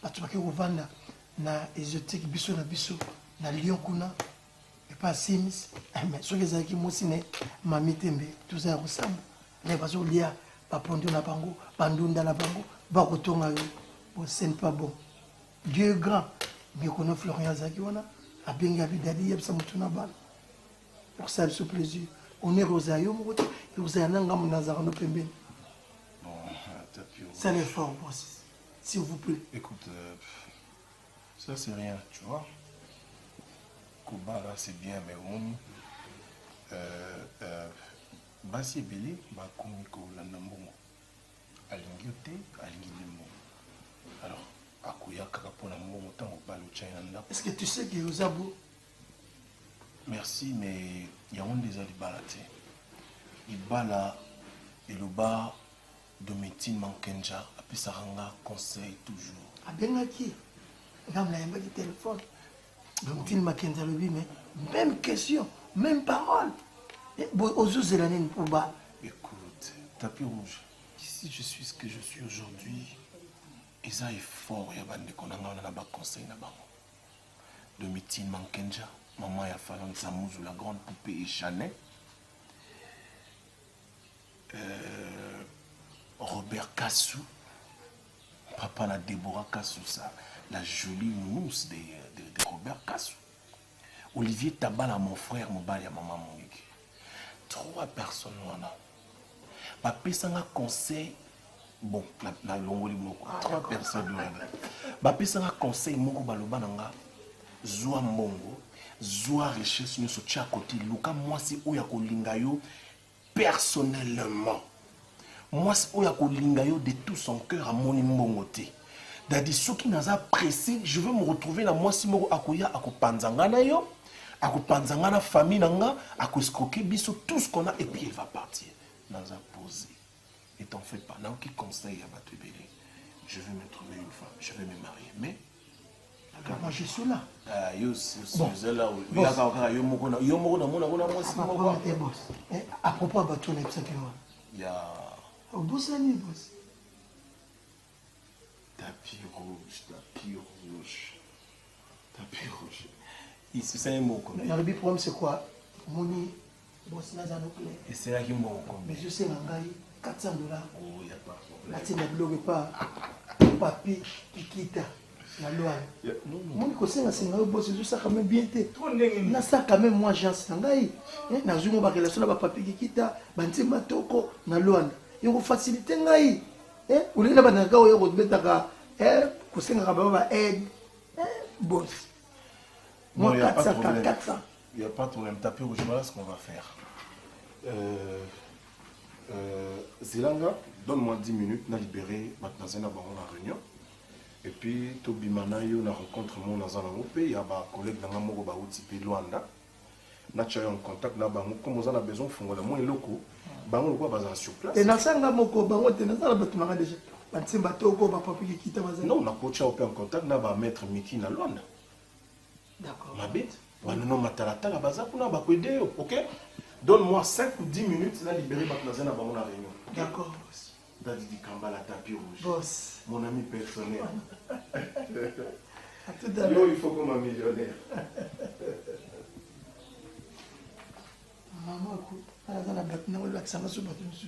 Bato bake kovanda na exotique, biso na biso na Lyon kuna epa Sims. Mais soki ezalaki mwasi ne mami tembe, toza ya kosamba me bazolia bapondo na bango, bandunda na bango, bakotonga yo. Bon, ce n'est pas bon. Dieu est grand. Mikono Florian azalaki wana, abengi abidadi, yebisa motu na bana okosala biso plaisir, honneur ozala yo moko te, ekozala na ngambo nazalaka no pembeni. Bon, tapis rouge. Sala effort, boss, s'il vous plaît. Écoute, ça c'est rien, tu vois. Kobala c'est bien, mais omoni basi ebele bakomi kolanda mbongo. Alingi yo te, alingi nde mbongo. Alors akoya kaka mpona mbongo. Ntango obala, otya ye na ndako. Est ce que tu sais que oza beau? Merci, mais yango nde eza libala te. Libala, eloba Domitine Mankenja, apesaka nga conseil toujours. Abengaki ngambo, nayambaki telefone. Domitine Makenza alobi, mais même question, même parole. Ozozela nini mpo bala? Écoute, tapis rouge, si je suis ce que je suis aujourd'hui, eza effort ya bandeko na nga wana na baconseil na bango. Domitine Mankenja, maman ya Falon Samuzu, la grande poupée et Chanel, Robert Kassou, papa la Déborah Kassou, ça, la jolie nounours de Robert Kassou. Olivier Tabala, mon frère, mobali ya maman Monique. Trois personnes wana. Bapesanga conseil, bon, na longoli moko. Trois personnes wana. Bapesanga conseil moko, baloba na nga: zwa mbongo, zwa richesse nyonso, tia côté, luka mwasi oyo akolinga yo personnellement, mwasi oyo akolinga yo de tout son cœur, amoni mbongo te. Dadi, soki naza pressé, je veux me retrouver na mwasi moko akoya akopanza nga na yo, akopanza nga na famille na nga, akoescroquer biso tout ce qu'on a et puis elle va partir. Naza posé et t'en fais pas. Naoki conseil ya bato ebele. Je vais me trouver une femme, je vais me marier, mais Moi, je suis là. Ah, yo ozala oyaka kaka yo moko, yo moko namona kuna mwasi moko. Te boss, à propos ya bato nayebisaki wana. Ya Obosani, boss? Tapis rouge, tapis rouge, tapis rouge, isisani moko. Nalobi problème c'est quoi? Omoni boss, naza no clair. Eselaki mbongo combien? Mais osenga ngai 400 $. Oh, y a pas de problème. Natinda biloko epa papi Kikita na Lwani. Moni kosengasenga yo, boss, ezosaka même bien te. Nasaka même moi agence na ngai, nazwi mo barelation na bapapi Kikita, bantimba toko na Lwanda, ekofacilite ngai. Olingi na bandaka oyo kobetaka, kosengaka bango ba aide, boss. Moi, moi y a pas de 400 problème. 400. Il n'y a pas de problème. Tapis rouge, voilà ce qu'on va faire. Zelanga, donne-moi 10 minutes, na libéré, maintenant na bango na réunion. Et puis, tobima na yo na rencontre mo naza nango mpe ya ba collègue na nga moko bauti mpe Luanda. Natia yo en contact na bango, comme oza na besoin fongola mwa eloko, bango lokola bazala sur place. Te, nasanga moko bango te, naza na bato nanga déjà, bantimba toko, bapapi Kikita bazali. Non, nakotia yo mpe en contact na ba maître Miki na Luanda. D'accord. Mabe banono matalatala baza kuna, bakoaider yo. Ok, donne-moi 5 ou 10 minutes, na libéré bato naza na bango na réunion. D'accord, boss. Dadi Dikambala, tapis rouge. Boss. Mon ami personnel. À tout à l'heure. Yo, il faut comme un millionnaire. Mama ako aza na bato nango, elakisanga so bato mosusu.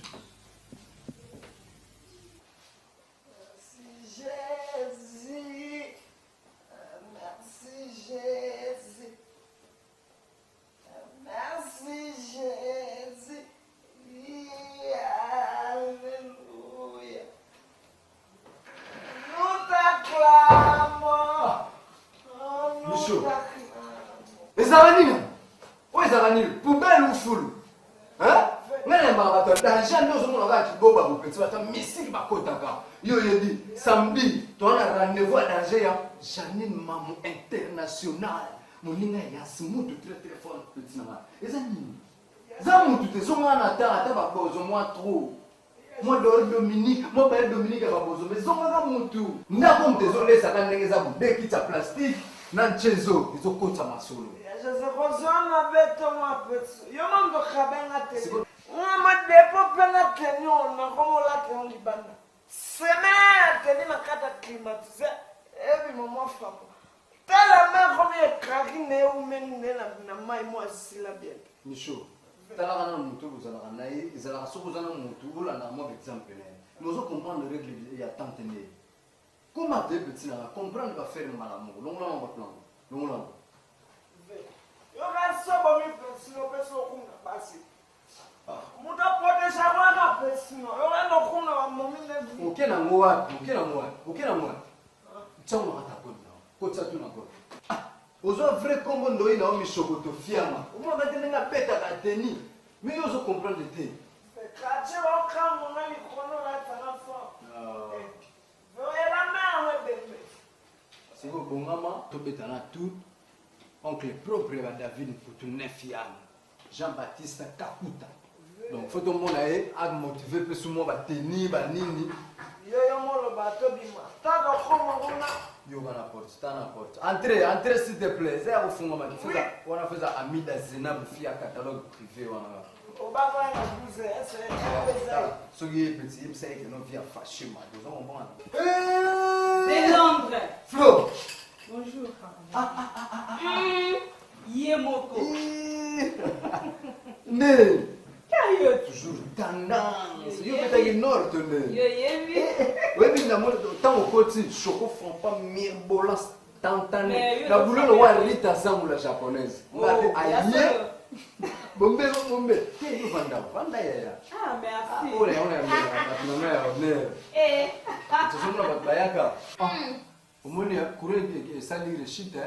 Jésus. Merci Jésus. Merci Jésus. Alléluia. Nous t'acclamons. ezalaka nini poubelle ou fulu ngai nayambaka bato ya danger nde ozomona kaka kiboba bopeti bato ya misiki bakotaka yo oyebi samedi toza na rendez-vous ya danger ya janine mamu international moninga ya yasmutu très très fort peti na ngai eza nini eza mutu te ezongana na ta ata babozo mwa trop mwa dor dominique mwa baye dominique ya babozo me ezongaka mutu ndako moto ezolesaka ndenge eza bodekiti ya plastique na ncezo ezokotisa masolo kozwana beto mwa peso yo mamboka benga te nga madepo mpe na teni oyo nakomolata yo libanda semaine ya teni na kati ya climatise ebima mwa frapo tala ma ekomi ekraki na eumeli nde na mai mwa esila bien te Micho, talaka nano moto oyo bozalaka na ye ezalaka soki oza na motu olandaka mwa baexemple na ye mais ozo comprendre règle ya tante nde koma te petit nanga comprendre bafere mbala moko longola yango baplan longola yango yoka sobo mipesino mpe sokuna basi moto aproteja wana pesino yoka nokuna bamomi nde oke nango wapi oke nango wapi oke nango wapi ntango nakata kodi na kotisa tu na kodi ozwa vrai kombo ndoyi na yo mishokoto fiama omonaka te ndenge abetaka teni mais yo ozo comprendre te quartier baokango nga likolo lataka fort elamba yango ebembe sikoyo bongama tobeta na tour oncle propre ya badavid mputu nef yana jean baptiste kakuta donc fo tomona ye amotive mpe su mwa bateni banini yoyo moloba tobima tata okoma kuna yoka na porte ta na porte entre entre s'il te plaît eza ya kofungama te Feza- wana feza amida zenabu fi ya catalogue privé wana kaka obaka na 12 ese soki ye peti yebisa ye keno via fache mado oza comprendre De Londres. Flo Bonjour. Ye moko. nde Kayo. toujours tendance yo obetaki nord to nde Yo yebi. oyebi namoni ntango okoti choco frompa mirbolan tantane Mais yo na toza bulolo wa bien. rita zangula japonaise Oh, ngabe ya aye solo. bombe bombe te yo vanda vanda yaya Ah, merci. oyo yango na bato na ngai ya honneur Eh. tozomona bato bayaka omoni courant esali rechute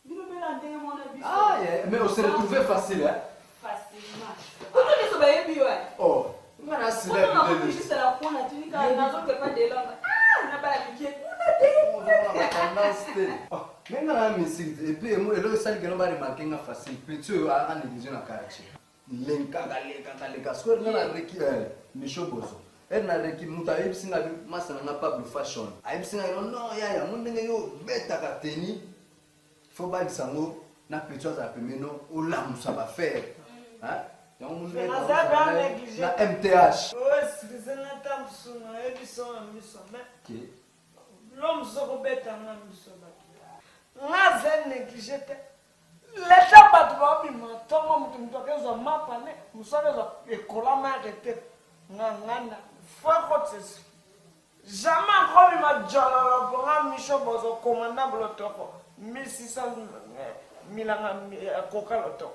Bino bela ndenge mona biso. ah yeah. mais on se retrouve facile hein? Facilement. Kutu biso bayebi yo. eh. oh nga na Kutu na sila kutu juste la kona tunika nazokepa de Londres. Ah, na bala mike kuna te. tendance te me nga na misiki te epuis eloko esali keno baremarke nga facile petit oyo aa néglige na quartier lenkaka lekaka leka sikoyo nga na reki micho bozo ere na reki moto ayebisi nga masa na nga pablo fashion ayebisi nga no non yaya mo ndenge yo obetaka teni fo balisa yango na petit oyo azala pembeni olamusa bafere yango mo ndenge naza ba néglige na mth oyo excuse nga ta mosusu nayebi so na miso mais Ok. lo mosusu okobeta nga miso bato nga aza néglige te leta bato babima ntongo moto moto akezwa mapa ne mosu akezwa ekolama yake te nga nganda fo ekotisi jamais akobima jololo mponga micho bozo komanda lotoko misisa milanga koka lotoko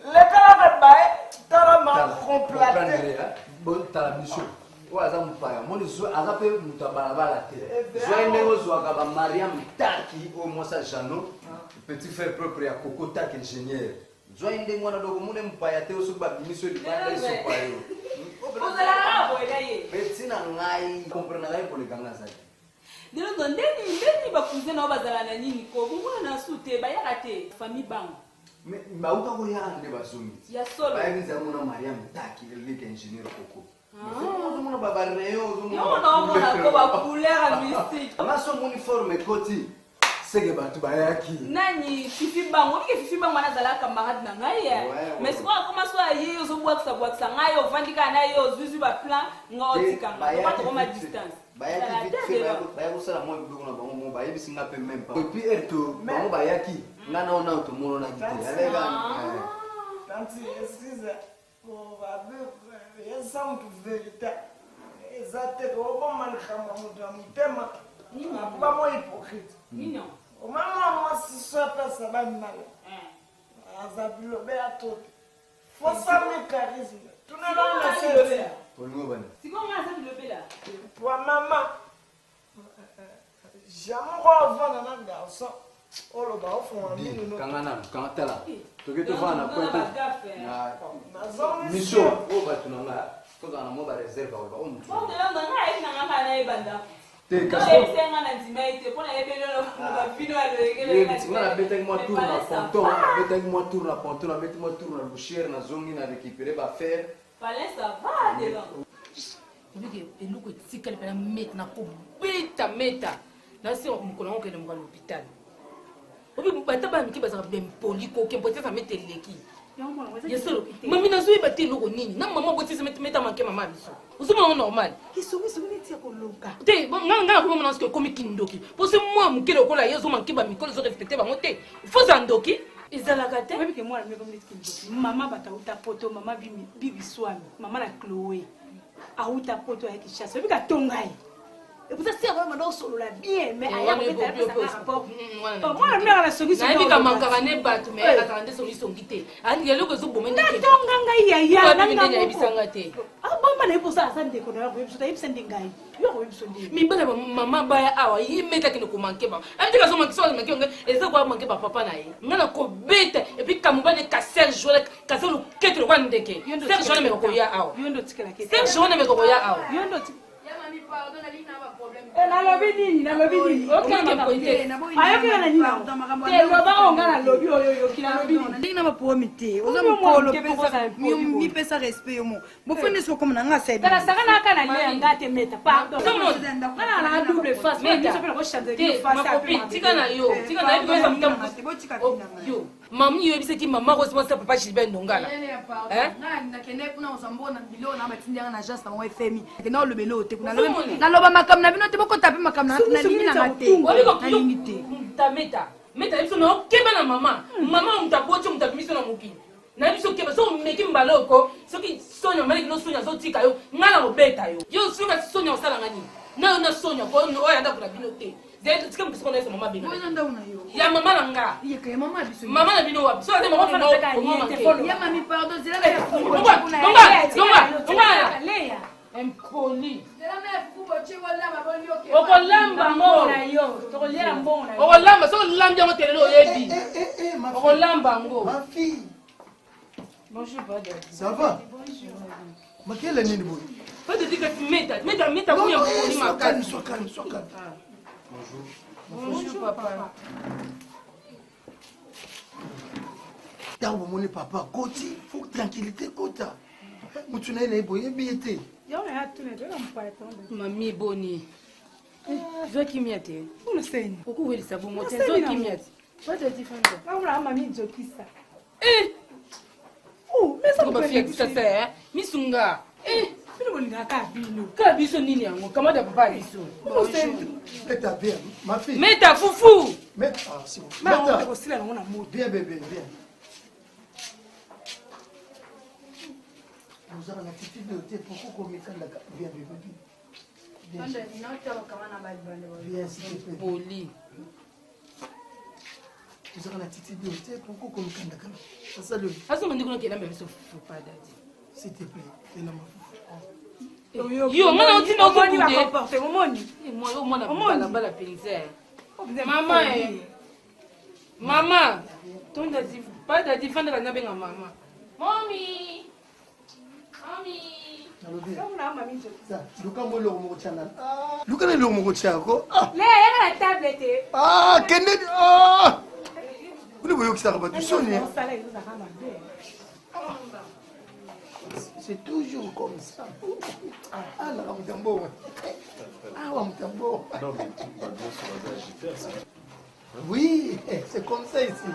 leta laka baye tala ma complate tala miso oyo aza mopaya moni aza mpe moto ya balabala te zwa ye ndenge ozwaka bamariam taki oyo mwasi ya jano petit frère propre ya koko taki ingénieur zwa ye ndenge wana doko omoni mopaya te soki babimisi yo libanda esopa yo Ozalaka boye na ye. peti na ngai komprenaka ye koleka nga azali lelo ndo ndeni ndeni bacousin na yo bazala na nini ko bomona na su te bayaka te famille bango Mais bauta koya nde bazongi ya solo bayaki nzela mona mariam taki eleka ingénieur koko Ah. ozomona barayon Yango naomona ko bacouleur ya mystique nga so omoni forme ekoti seke bato bayaki nani fifi bango obike fifi bango wana azalaka camarade na ngai ye Ouais, mais sikoyo akoma so aye ozobwakisa bwakisa ngai ovandi kaka na ye ozwizwi baplan nga otikanga tokoma tokoma distance bayaki Ezala vite te fait lelo. baya kosala mwa biloko na bango mo bayebisi nga mpe meme pas epuis ere to bango bayaki nga nao nao tomononaki te aleka tanti excuse eza motu verité eza te oboma likambo ya moto ya motema akoba mwa hypocrite omama mwasi so apesa bamibale aza bilobela to te fosami charisme tunelana olingo bani sikoyo nga aza bilobela pwa mama jamais ko avanda na garçon Oloba ofunga minu. Kanga nanu, kanga tala. Toke tovanda na point na miso oyo bato na nga tozala na mwa ba réserve akoloba oyo motu. Te kasi nga nabetaki mwa tour na ponton, nabetaki mwa tour na ponton, nabeti mwa tour na lushere, nazongi na récupéré ba affaire. Obike eloko etikali mpena meta nakobeta meta nasi mokolo yango okende mokala l'hôpital obi bata bana mike bazalaka bempoli koke mpo tesa meta eleki ya solo mami nazoyeba te eloko nini na mama botisa meta manke mama biso ozomona yango normal kisongisongi neti ya koloka te ngai ngai nakomi mona soki ekomi kindoki mpo se mwa moke lokola ye ozomanke bamikolo ozorespecte bango te foza ndoki ezalaka te oyebi ke mwana meko neti kindoki mama bato auta poto mama bibi swami mama na chloe auta poto ya kinshasa oyebi katonga ye epusa si yango banda osolola bien mais aya kobeta rapport mwana mimi na songi songi nayebi kamankaka ne bato mais azalaka nde songi songi te andi eloko ezoboma natonga ngai yaya na ngai nayebisanga te abomba na ye mposa aza ndeko na yo akoyebiso te ayebisa nde ngai yo akoyebiso nde mibala mama baya awa ye meta akende komanke bango ayebi te kazomanke so amanke bango eza koya manke bapapa na ye ngai nakobeta epuis kamobane ka serge wana kaza loketo lokola ndeke serge wana meka koya awa serge wana meka koya awa nalobi nini nalobi nini ayokela na nini te loba oyo nga nalobi oyo oyoki nalobi nini ndenge na baproblème te oza mokolo mipesa respect yo mo bofandi soki okoma na nga tala saka naka na lia nga te meta pardon nga na double face biso mpe nakochange bino face tika na yo tika na yo yo Mami yo yebisaki mama Rose mwasi ya papa Gilbert Ndongala. Hein? Nakende kuna kozwa mbongo na biloko na batindi yanga na agence na bango FMI. Nakende olobela oyo te kuna. Naloba makambo na bino te bokota mpe makambo na nalingi na nga te. Nalingi te. Ta meta. Meta biso na okeba na mama. Mama moto aboti moto abimisi na mokili. Na biso keba soki omeki mbala oko soki Sonia maliki no Sonia azotika yo ngai na kobeta yo. Yo soki Sonia osala nga nini? Na yo na Sonia ko oyo ya ndako na bino te. tika moto soko nayesa mama benga oyo ndako na yo ya mama na nga yeka ya mama biso mama na bino wapi so aze mama ya mami pardon zela longa impoli okolamba ngo okolamba soki olambi yango telele oyebi okolamba ngo Bonjour, Bada. Ça va Makele nini boye Pas de dire que meta, meta, meta, Non, oui, non, on eh, est sois ma calme, sois calme, sois calme. Bonjour. Bonjour, papa. ntango bomoni papa akoti fo tranquillité kota motu na ye na ye boyebi ye te Mami boni. Zwa kimia te. Okowelisa bongo te. Zwa kimia te. Bada di fanda. Mami nzokisa. Eh! Oh, mais ça bafia kisasa eh? Misunga. Eh! Bino bolingaka kaka bino. Kaka biso nini yango? Kamata papa biso. Meta bien, ma fille. Meta fufu. Meta, ah, c'est bon. Meta. Kosila yango na moto. Viens bébé, viens. ozala na attitude oyo te pourquoi komikandaka viens bébé viens. Viens s'il te plaît. Poli. ozalaka na attitude oyo te pourquoi komikandaka asali oyo azonga ndenge kuna kelamba biso fufu pa dadi s'il te plaît elamba fufu yo nga na otinda ozobude omoni mwana balabala mpenza mama e mama tonda pa dadi fandaka nabenga mama mami luka mo eloko moko tya nana luka na eloko moko tya ko kende kuna boyokisaka bato soni c'est toujours comme ça ah naka moto ya mbongo awa moto ya mbongo oui c'est comme ça ici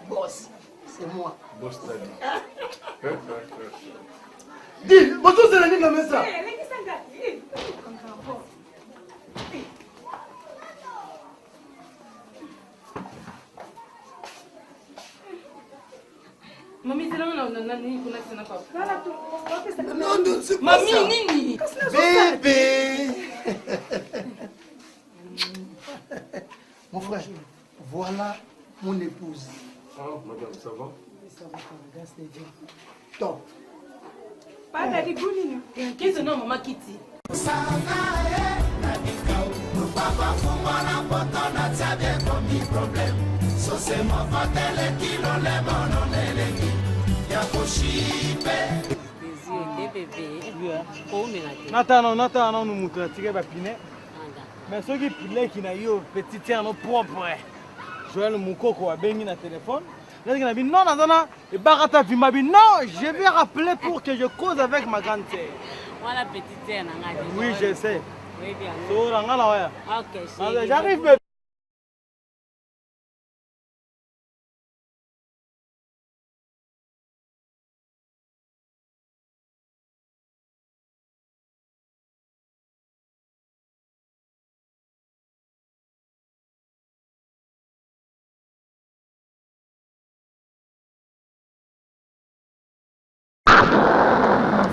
boss c'est moi Boss Daddy. Dis, bozozela nini na mesa Mami zela nga na nani kuna sina papa. Non, non, c'est pas Mami ça. nini? Bébé. Mon frère, voilà mon épouse. Ah, madame, ça va Top. Pada di gunini. Kizo no mama kiti. Papa fungola poto natia biekomi problème sose moko teleki lolemo nonelengi ya koshipe. Natala natala nanu moto natika bapine mais soki leki na yo petit tiers no propre Joël Mukoko abengi na téléphone natika na bi non naza na ebakata vimba bi non je vais rappeler pour que je cause avec ma grande sœur. Wana petite sœur na ngai. Oui, je sais. Oyebi yango. So na ngai na waya. Ok, chérie. J'arrive bébé.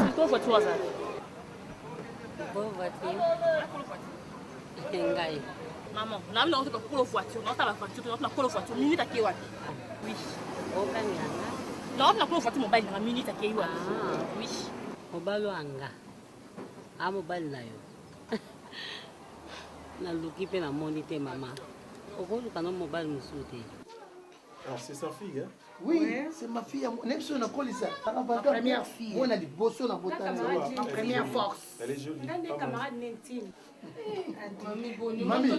Sikoyo voiture azali. Bo voiture. Ngai. Maman, na mina ozoka kolo voiture, na osala voiture, na kolo voiture, minute ake wapi? Oui. Okangela nga. Na na kolo voiture mobali na minute ake wapi? Oui. Mobali wa nga. A mobali na yo. Naluki mpe namoni te mama. Okoluka no mobali mosusu te. Alors c'est sa fille, hein? Oui, ouais. C'est ma fille. Nayebi soki nakolisa Ma première fille. mwana liboso na botani. Ma première force. Elle est jolie. Nde camarade intime. Mami,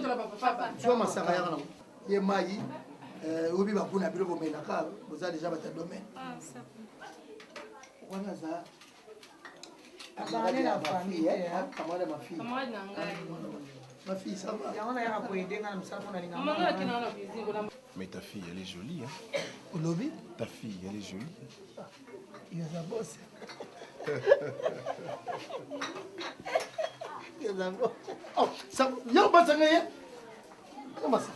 zwa masanga yaka nango ye mai oyebi bakuna biloko omelaka boza deja bata domaine wana aza Camarade na famille, hein. camarade ya ma fille. Camarade na ngai. Ma fille, ça va? Yango nayaka koyede nga na mosala mpo nalinga. Mama ngai akendaka na cuisine kolamba. Mais ta fille, elle est jolie, hein? Olobi? Ta fille, elle est jolie. Yoza boss. Yoza boss. Oh, ça, yo basanga ye. Comment ça?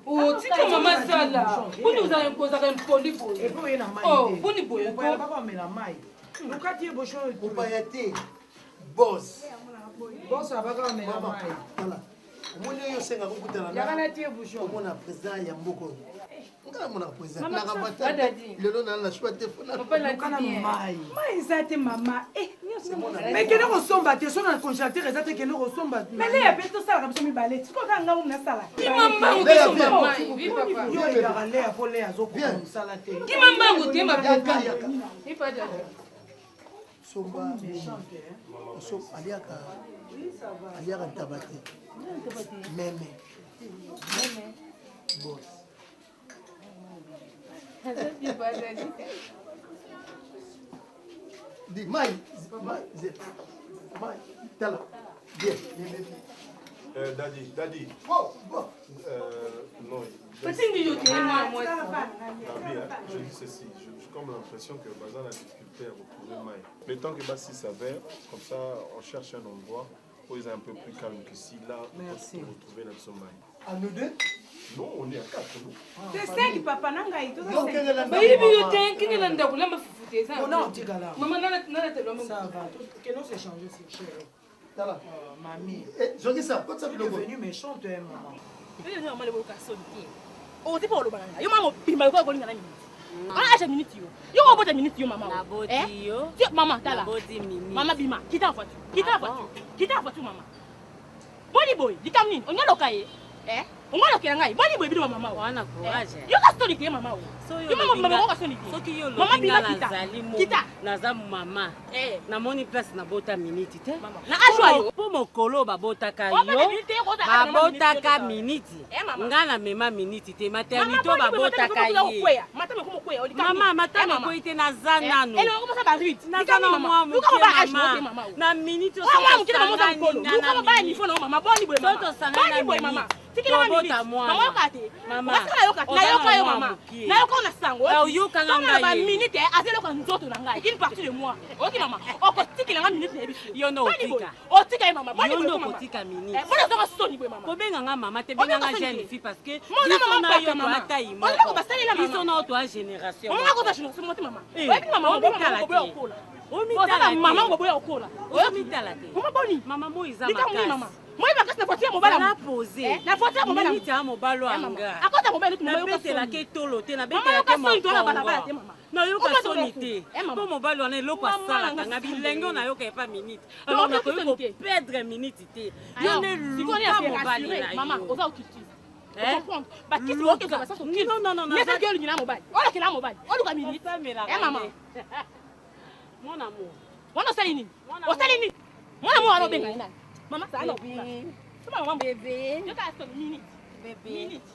Oh, tika mama sala. Boni ozalaka impoli boye. Oh, boni boye ko. Lukati ye bouchon. Mopaya te. Boss. Boss abaka amela mai. Tala. Omoni oyo osenga kokutana Yaka na tie bouchon. Omona président ya mboka oyo. Nga namonaka président. Mama, Naka ah, bata. daddy. Lelo na na choix te fona. Luka nanu mai. Mai eza te mama. Eh, Mais kende kosomba te so na congélateur eza te kende kosomba. Mais leya mpe tosalaka biso mibale sikoyo kaka ngai momu nasala. Kima mbangu tosomba mai. Oui, papa. Yo oyebaka Leya mpo Leya azokoka mosala te. Kima mbangu te ma Yaka yaka. Oui, papa. Somba. So aliaka aliaka ntaba te. Meme. Boss. Di mai, mai, zet. Mai, tala. Bien, bien, bien. Daddy, daddy. Oh, bon. Non. Petit ndi yo te mwa mwasi. Nabi, hein, je dis ceci, j'ai comme l'impression que Bazan a difficulté à retrouver Maï. Le temps que Bassi s'avère, comme ça, on cherche un endroit où ils sont un peu plus calme qu'ici. Là, on peut Merci. retrouver notre Maï. À nous deux? Non, on est à quatre, nous. Te cinq papa na ngai toza Donc, cinq. elle est là. Bayebi yo te nkende na ndako lamba fufu te eza. Ona otikala. Mama nalatela Ça va. Kende s'échanger c'est cher. Tala. Oh, mami. Eh, zongisa, kotisa Tu es biloko. devenue méchante, hein, maman. Yo yo mama leboka soni te. Ozi mpo oloba na ngai. Yo mama mobimba lokola kolinga na minute. Ana âge ya minute yo. Yo obota minute yo mama. Naboti Eh? yo. Ti mama tala. Naboti minute. Mama bima, kita na voiture. Kita na Ah bon? voiture. Kita na voiture mama. Boni boye, likambo nini? Onyaloka ye. Eh? Ongolokela ngai. Boni boye bino ba mama. Wana courage. Yo ka soni te mama o. Soki Yo mama olobi mama nga- okoka soni te. soki yo Mama olobi bima nga kita. nazali mo- Kita. naza mama Eh. namoni place nabota miniti te Na âge oyo. mpo mokolo babotaka Obota yo minute te, kozala kaka na mama minute babotaka te. miniti Eh, mama. nga namema miniti te Mama, maternité boni boye, babotaka matama ekomi ye kokweya. Matama ekomi kokweya, olika mama nini? matama Eh, mama. ekoyi te naza Eh, nano elongo komosala ba ride. naza Lika na nini, mwa mama? moke Luka ba âge mama te, mama o. na miniti Oyo mwa moke te, mama oza mokolo. Luka ba niveau na yo, mama. Boni boye, mama. So tosangani Boni na boye, mama. minute. Tikela nga Tobota minute. mwana. Mama, yoka te. Mama, Wasala yoka te. oza Nayoka na yo, mwa mama. moke. Nayoka yo na sango. Ah, oyoka nga Ntango na ba ngai ye. minute, eh, aza eloko ya nzoto na ngai. Une partie de moi. Oyoki, mama. Okotikela nga minute na yebi biso. Yo nde Boni boye. otika. Otika ye, mama. Boni yo boye nde ko, mama. okotika miniti Eh, boni ozanga soni boye, mama. kobenga nga mama te Obenga benga nga soni jeune te. fille parce que Mona biso mama na mpaka, yo mama. toata Oza kobasalela, mama. biso na yo toa génération Mama akoza génération moko te, mama. Eh, Oyebi mama, mama, omitala mama, boboya te. kokola. Omitala Oza na te. mama boboya kokola. omitala te Mama boni. mama moi eza Likambo nini, mama? makasi. Moi makasi na voiture ya mobali. Zala posé. Eh, na voiture ya mobali. Minute ya mobali wanga. Akota mobali tu mama yoka Nabetelaka etolo te, Mama nabetelaka yoka soni to na balabala te mokongo. mama. Nayoka Oyo soni bato te. Eh, mama. Mpo mobali wana eloko Mama asalaka nanga nga bilenge oyo nayoka epa minute. Donc, Alors oyoki nakoki soni te. koperdre minute te. Yo Alors, nde sikoyo luka nde mobali rassuré, na mama, yo. oza okiti. Eh? Comprendre. Bakisi Luka. boke ezwa basasa okiti. Non, non, non, Nde naza- soki olingi na mobali. Olakela mobali. Oluka minute. Osamelaka Eh mama. nde. Mon amour. Wana osali nini? Mon amour. Osali nini? Mwana mwana obenga ye nani? Mama sala na Bébé. Soma mama. Bébé. Yoka soni minute. Bébé. Minute.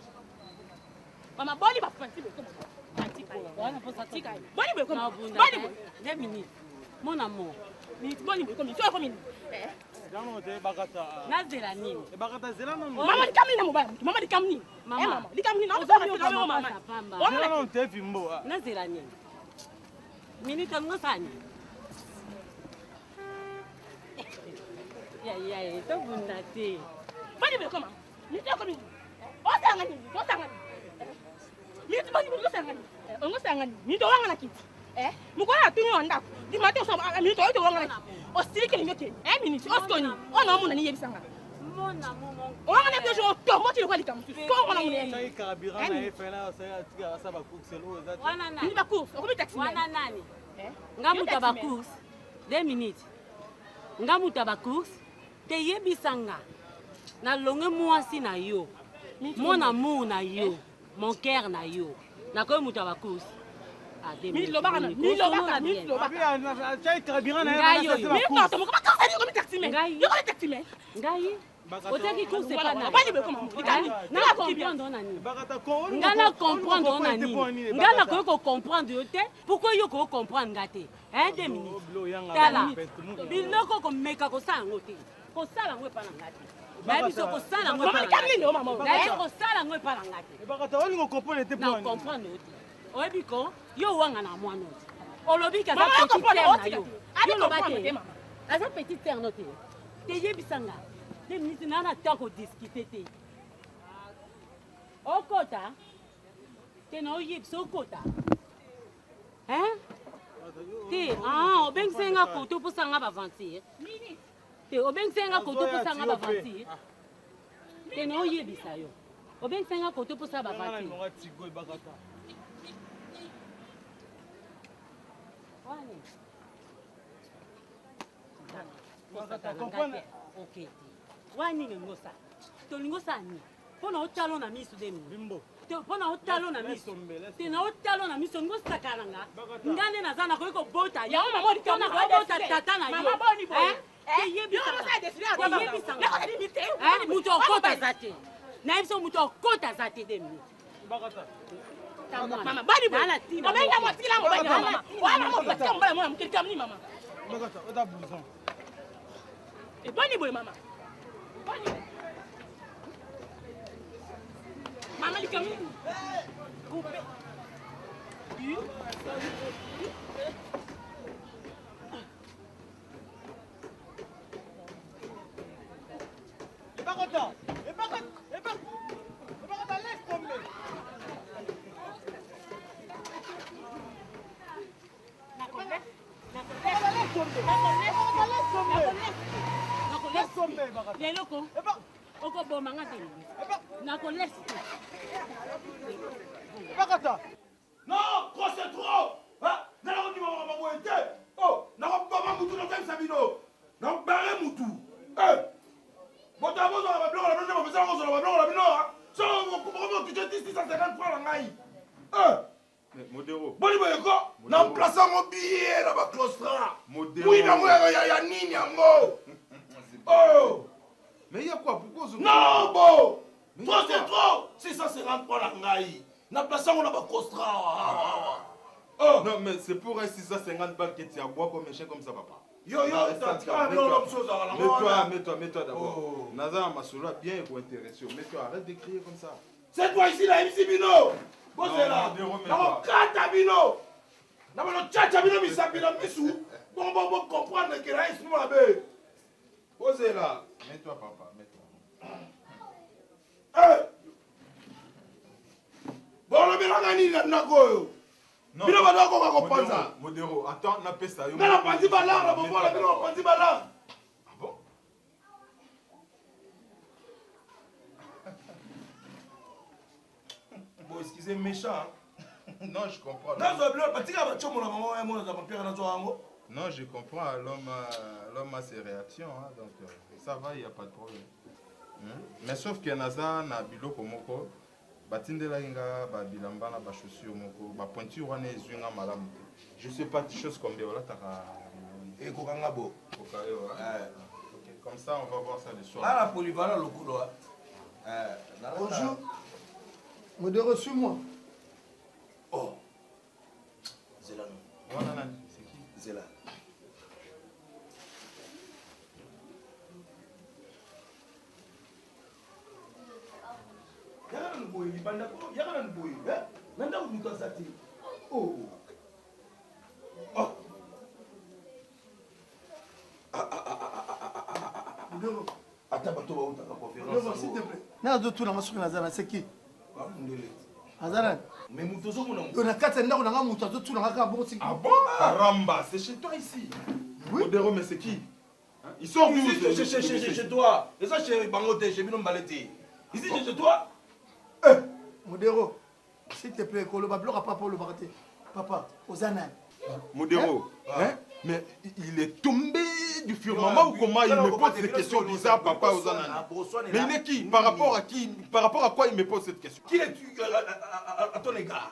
Mama boni ba fanti boye koma. Wana mposa Tika ye. Boni boye koma. Nabunda, Boni eh. boye. Deux minutes. Mon amour. Minute boni boye komi. Soki komi. Eh. Nazela nini? Mama likambo nini na mobali? Mama likambo nini? Mama. Eh mama, likambo nini? Oza Naosala yoka sika yo mama. mapasa pamba. Wana Nazela nini? Minute olingi osala nini? Ya, ya, ya, tobunda te. Boni boye koma. Minute okomi nini? Osanga nini? Osanga nini? Minute boni boye osanga nini? Osanga nini? Minute owanga na kiti. Eh? Mokolo atuni yo na ndako. Du matin au soir, minute oyo towanga na kiti. Osiliki elingi okende. Eh minute, osikoni. Oyo na omona niyebisanga. Mon amour, mon Owanga na biso otomoti lokola likambo mosusu. Ko wana mona Osali carburant na ye fela asala bacourse oyo eza te. Wana nani? Minute bacourse, okomi taxi Wana nani? Nga moto ya bacourse. Deux minutes. Nga moto ya bacourse. Te yebisa nga. Nalonge mwasi na yo. Mon amour na yo. Mon cœur na yo. Nakoyi moto ya bacourse. Ah, deux Minute minutes. lobaka na, minute lobaka, minute lobaka. Asali carburant na ye Ngai oyo. Minute na otomoka bacourse nini okomi taxi man. Ngai. Yo okomi taxi man. Ngai. Otiaki course epa nani? Boni boye koma. Likambo nini? Na comprendre na nini? Nga na comprendre na nini? Nga nakoki kocomprendre yo te. Pourquoi yo koki comprendre nga te? Hein, deux minutes. Tala. Biloko komeka kosala yango te. Kosala yango epa na nga te. Nayebi so kosala yango epa Mama na likambo nini nga yo mama? te. Nayebi so kosala yango epa na nga te. Ebakata olingo comprendre te Na po comprendre yo te. Oyebi ko yo owanga na mwana oyo. Olobi ke aza Mama, petite comprendre, sœur na otika yo. te. Abi Yo loba comprendre te. te, mama. Aza petite sœur no te. Te yebisa nga. Deux minutes na na temps kodiscute te. Okota. Te na oyebisa okota. Hein? Te, ah, obengisi nga koto mposa nga baventure. Te, obengisi nga koto mposa nga baventure. Te na oyebisa yo. Obengisi nga koto mposa baventure. Wani. Ok te. Wani nini olingi osala? Tolingi osala nini? Mpo na otala na miso de mino. Mpo na otala na miso. Te na otala na miso olingi osakana na nga. Nga nde naza nakoki kobota yo. Yango mama To likambo nakoki kobota tata na yo. Mama boni boye. Hein? Te yebisa Yo nga. mosala décider Te ata yebisa nga. Nako na limite. Hein? Moto okota aza te. Nayebi so moto okota aza te de minute. Mama boni boye. Nala tina Obenga moko. mwa tikila mobali na Nala mama. tina Wana moko. mama tika mobali mwana moke likambo nini mama? Oza blouson. Eh, boni boye mama. Boni boye. Mama likambo nini? Coupe. Ebakata! Ebakata! Ebakata! Ebakata laisse tomber! Ebakata laisse tomber! Ebakata laisse tomber! Laisse tomber Ebakata! Leloko. Okoboma nga te. Nakolesi te. Ebakata! Non, trop c'est trop. Hein? Nana kondima makambo boye te. Oh, nakoboma mutu nakoyebisa bino. Nakobare mutu. Eh! Moto akozwaka babiloko na bino nde bopesaka kozwaka babiloko na bino. ah. Soki bokomi otouche ti 650 francs na ngai. Eh! Modero. Boni boye ko na place yango biye na baclostra. Modero. Moyibi yango ya nini yango? Oh! Mais il y a quoi Pourquoi ozo- Non, bon Mais Trop il y a c'est quoi trop 653 na ngai. Na place yango na bacostra awa awa. Non, mais c'est pour un 650 balles que tu aboies comme un chien comme ça, papa. Yo, yo, Non, t'as- tika, ah, mets-toi. non, non, chose, alors, Mets-toi, voilà. mets-toi, mets-toi d'abord. Naza masolo bien pour intéresser. Mets-toi, arrête de crier comme ça. Cette fois ici, la MC Bino. Bozela. Non, Modero, mets-toi. Nakokata bino. Na bano chacha bino misapi na misu. Bon bon bon comprendre que la esprit mabe. Bozela. Mets-toi, papa, mets-toi. Eh! Bolobelanga nini na ndako oyo? Bino bato bakoka kopanza. Modero, attends, napesa yo. Nga napanzi balare na bobola bino bapanzi balare. Ah bon? Excusez méchant. Non, je comprends. Nazwa biloko batika batyomola mama ya mona za papier nazwa yango. Non, je comprends. L'homme a, l'homme a ses réactions. Hein, donc, ça va, il n'y a pas de problème. Mais sauf que naza na biloko moko, batindelaki nga babilamba na bachaussure moko, bapointure wana ezwi nga malamu te. Je sais pas, chose combien olataka. Ekokanga bo. Koka yo, hein? Ok, comme ça, on va voir ça le soir. Nga na polyvalent lokolo. Bonjour. Modero, suis-moi. Oh. Zela non. Wana nani? C'est qui? Zela. Yaka nanu boye libanda ko yaka nanu boye eh? Na ndako moto aza te. Oh. Oh. Ah, ah, ah, ah, ah, ah, ah, ah. Ata bato bautaka conférence. S'il te plaît. Na azotuna nga soki naza na seki. Aza nani? Mais moto ozomona moto. Na kati ya ndako na nga moto azotuna nga kaka bongo siki. Ah bon? Karamba, c'est chez toi ici. Oui. Modero, mais c'est qui? Ils sont où? Ici, chez, chez, chez, chez toi. Et ça, chez Bango te, chez Bino Mbale te. Ici, chez, chez toi. Eh, Modero, s'il te plaît, koloba biloko ya papa olobaka te. Papa, oza nani? Modero, hein? Mais il est tombé du firmament ou comment il me pose des questions bizarres, papa Ozanani? Mais il est qui? Par rapport à qui? Par rapport à quoi il me pose cette question? Qui es-tu à ton égard?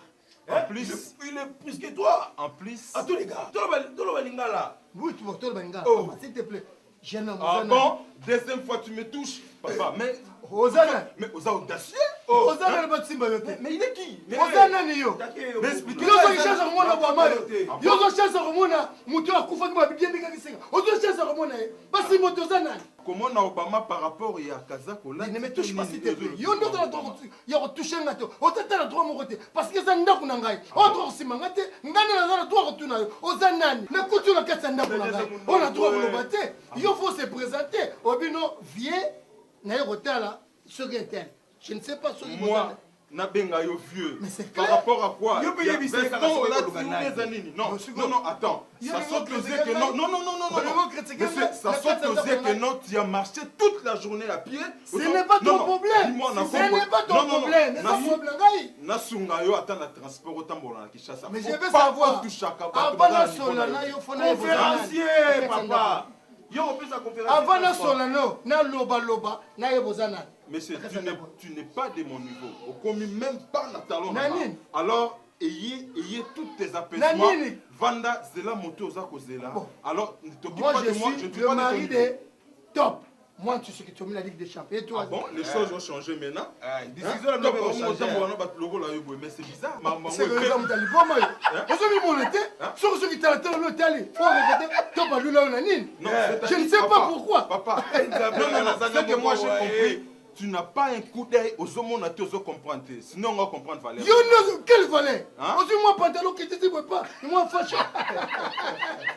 En plus, il est plus que toi. En plus, à ton égard. Toloba lingala. Oui, tu vois, toloba lingala. Papa, s'il te plaît. Jeune homme, Ah Ozana. bon? Deuxième fois tu me touches, papa. Mais Ozana. Mais Oza audacieux. Oza nani batimba yo te. Mais il est qui? Oza nani yo? Mais expliquez. Yo ozo chance komona bwama yo. Yo ozo chance komona moto akufaki babidiembikaki singa. Ozo chance komona ye. Basi moto oza nani? Comment na Obama par rapport ya Kazako là? Ne me touche pas s'il te plaît. Yo nde oza na droit ya kotouche nga te. Oza ta na droit moko te. Parce que eza ndako na ngai. Oyo droit kosima nga te. Ngai nde naza na droit kotuna yo. Oza nani? Nakuti yo na kati ya ndako na ngai. Oyo na droit koloba te. Yo faut se présenter. Obino vie na ye kotala soki intel. Je ne sais pas soki Moi, nabenga yo vieux. Mais c'est Par clair. rapport à quoi? Yo pe Il y a yebisa kaka veston soki olati koloba ou nani. eza nini? Non, non, non, attends. Yo Ça lingo saute aux yeux critiquer que non, ngai. non, non, non, non, Yo non. lingo critiquer Monsieur, ngai. ça Na saute kati ya aux yeux ndako que na non, tu as marché toute la journée à pied. Ce n'est pas ton Non, non. problème. Dis-moi, Ce na n'est pas ton Non, non, non. problème. Eza problème ngai. Nasunga yo ata na transport otambola na Kinshasa. Mais je Faut veux pas savoir. otushaka bato Avant baza na niveau nasola na na yo. yo, faut na ye Conférencier, bozana. papa. Yo opesa conférencier. Avant nasola no, naloba loba, na ye bozana. Monsieur, tu n'es pas de mon niveau. Okomi même pas na talon. Na nini? Alors, ayez tous tes apaisements. Na nini? Vanda, Zela, moto, oza kozela. Alors, ne t'occupe Moi, pas je de moi, suis je ne suis le pas de ton mari niveau. de Top. Moi, tu sais que tu as mis la Ligue des Champions. Et toi? Ah bon, les choses ont changé maintenant. décision la Top, même au ont changé. moment où on a battu le rôle, là, mais c'est bizarre. Ma, C'est que ouais, les hommes t'allient pas, moi. Ozo mi monete, soki soki tala tala lo tali, faut arrêter. Top alula na nini? Non, Je ne sais pas papa, pourquoi. Papa, non, non, non, c'est que moi j'ai compris. Tu n'as pas un coup d'œil aux hommes, on a tous comprendre. Sinon, on va comprendre valeur. Yo no, quel valet? Hein? Ozwi mwa pantalon qui te dit pas, moi fâché.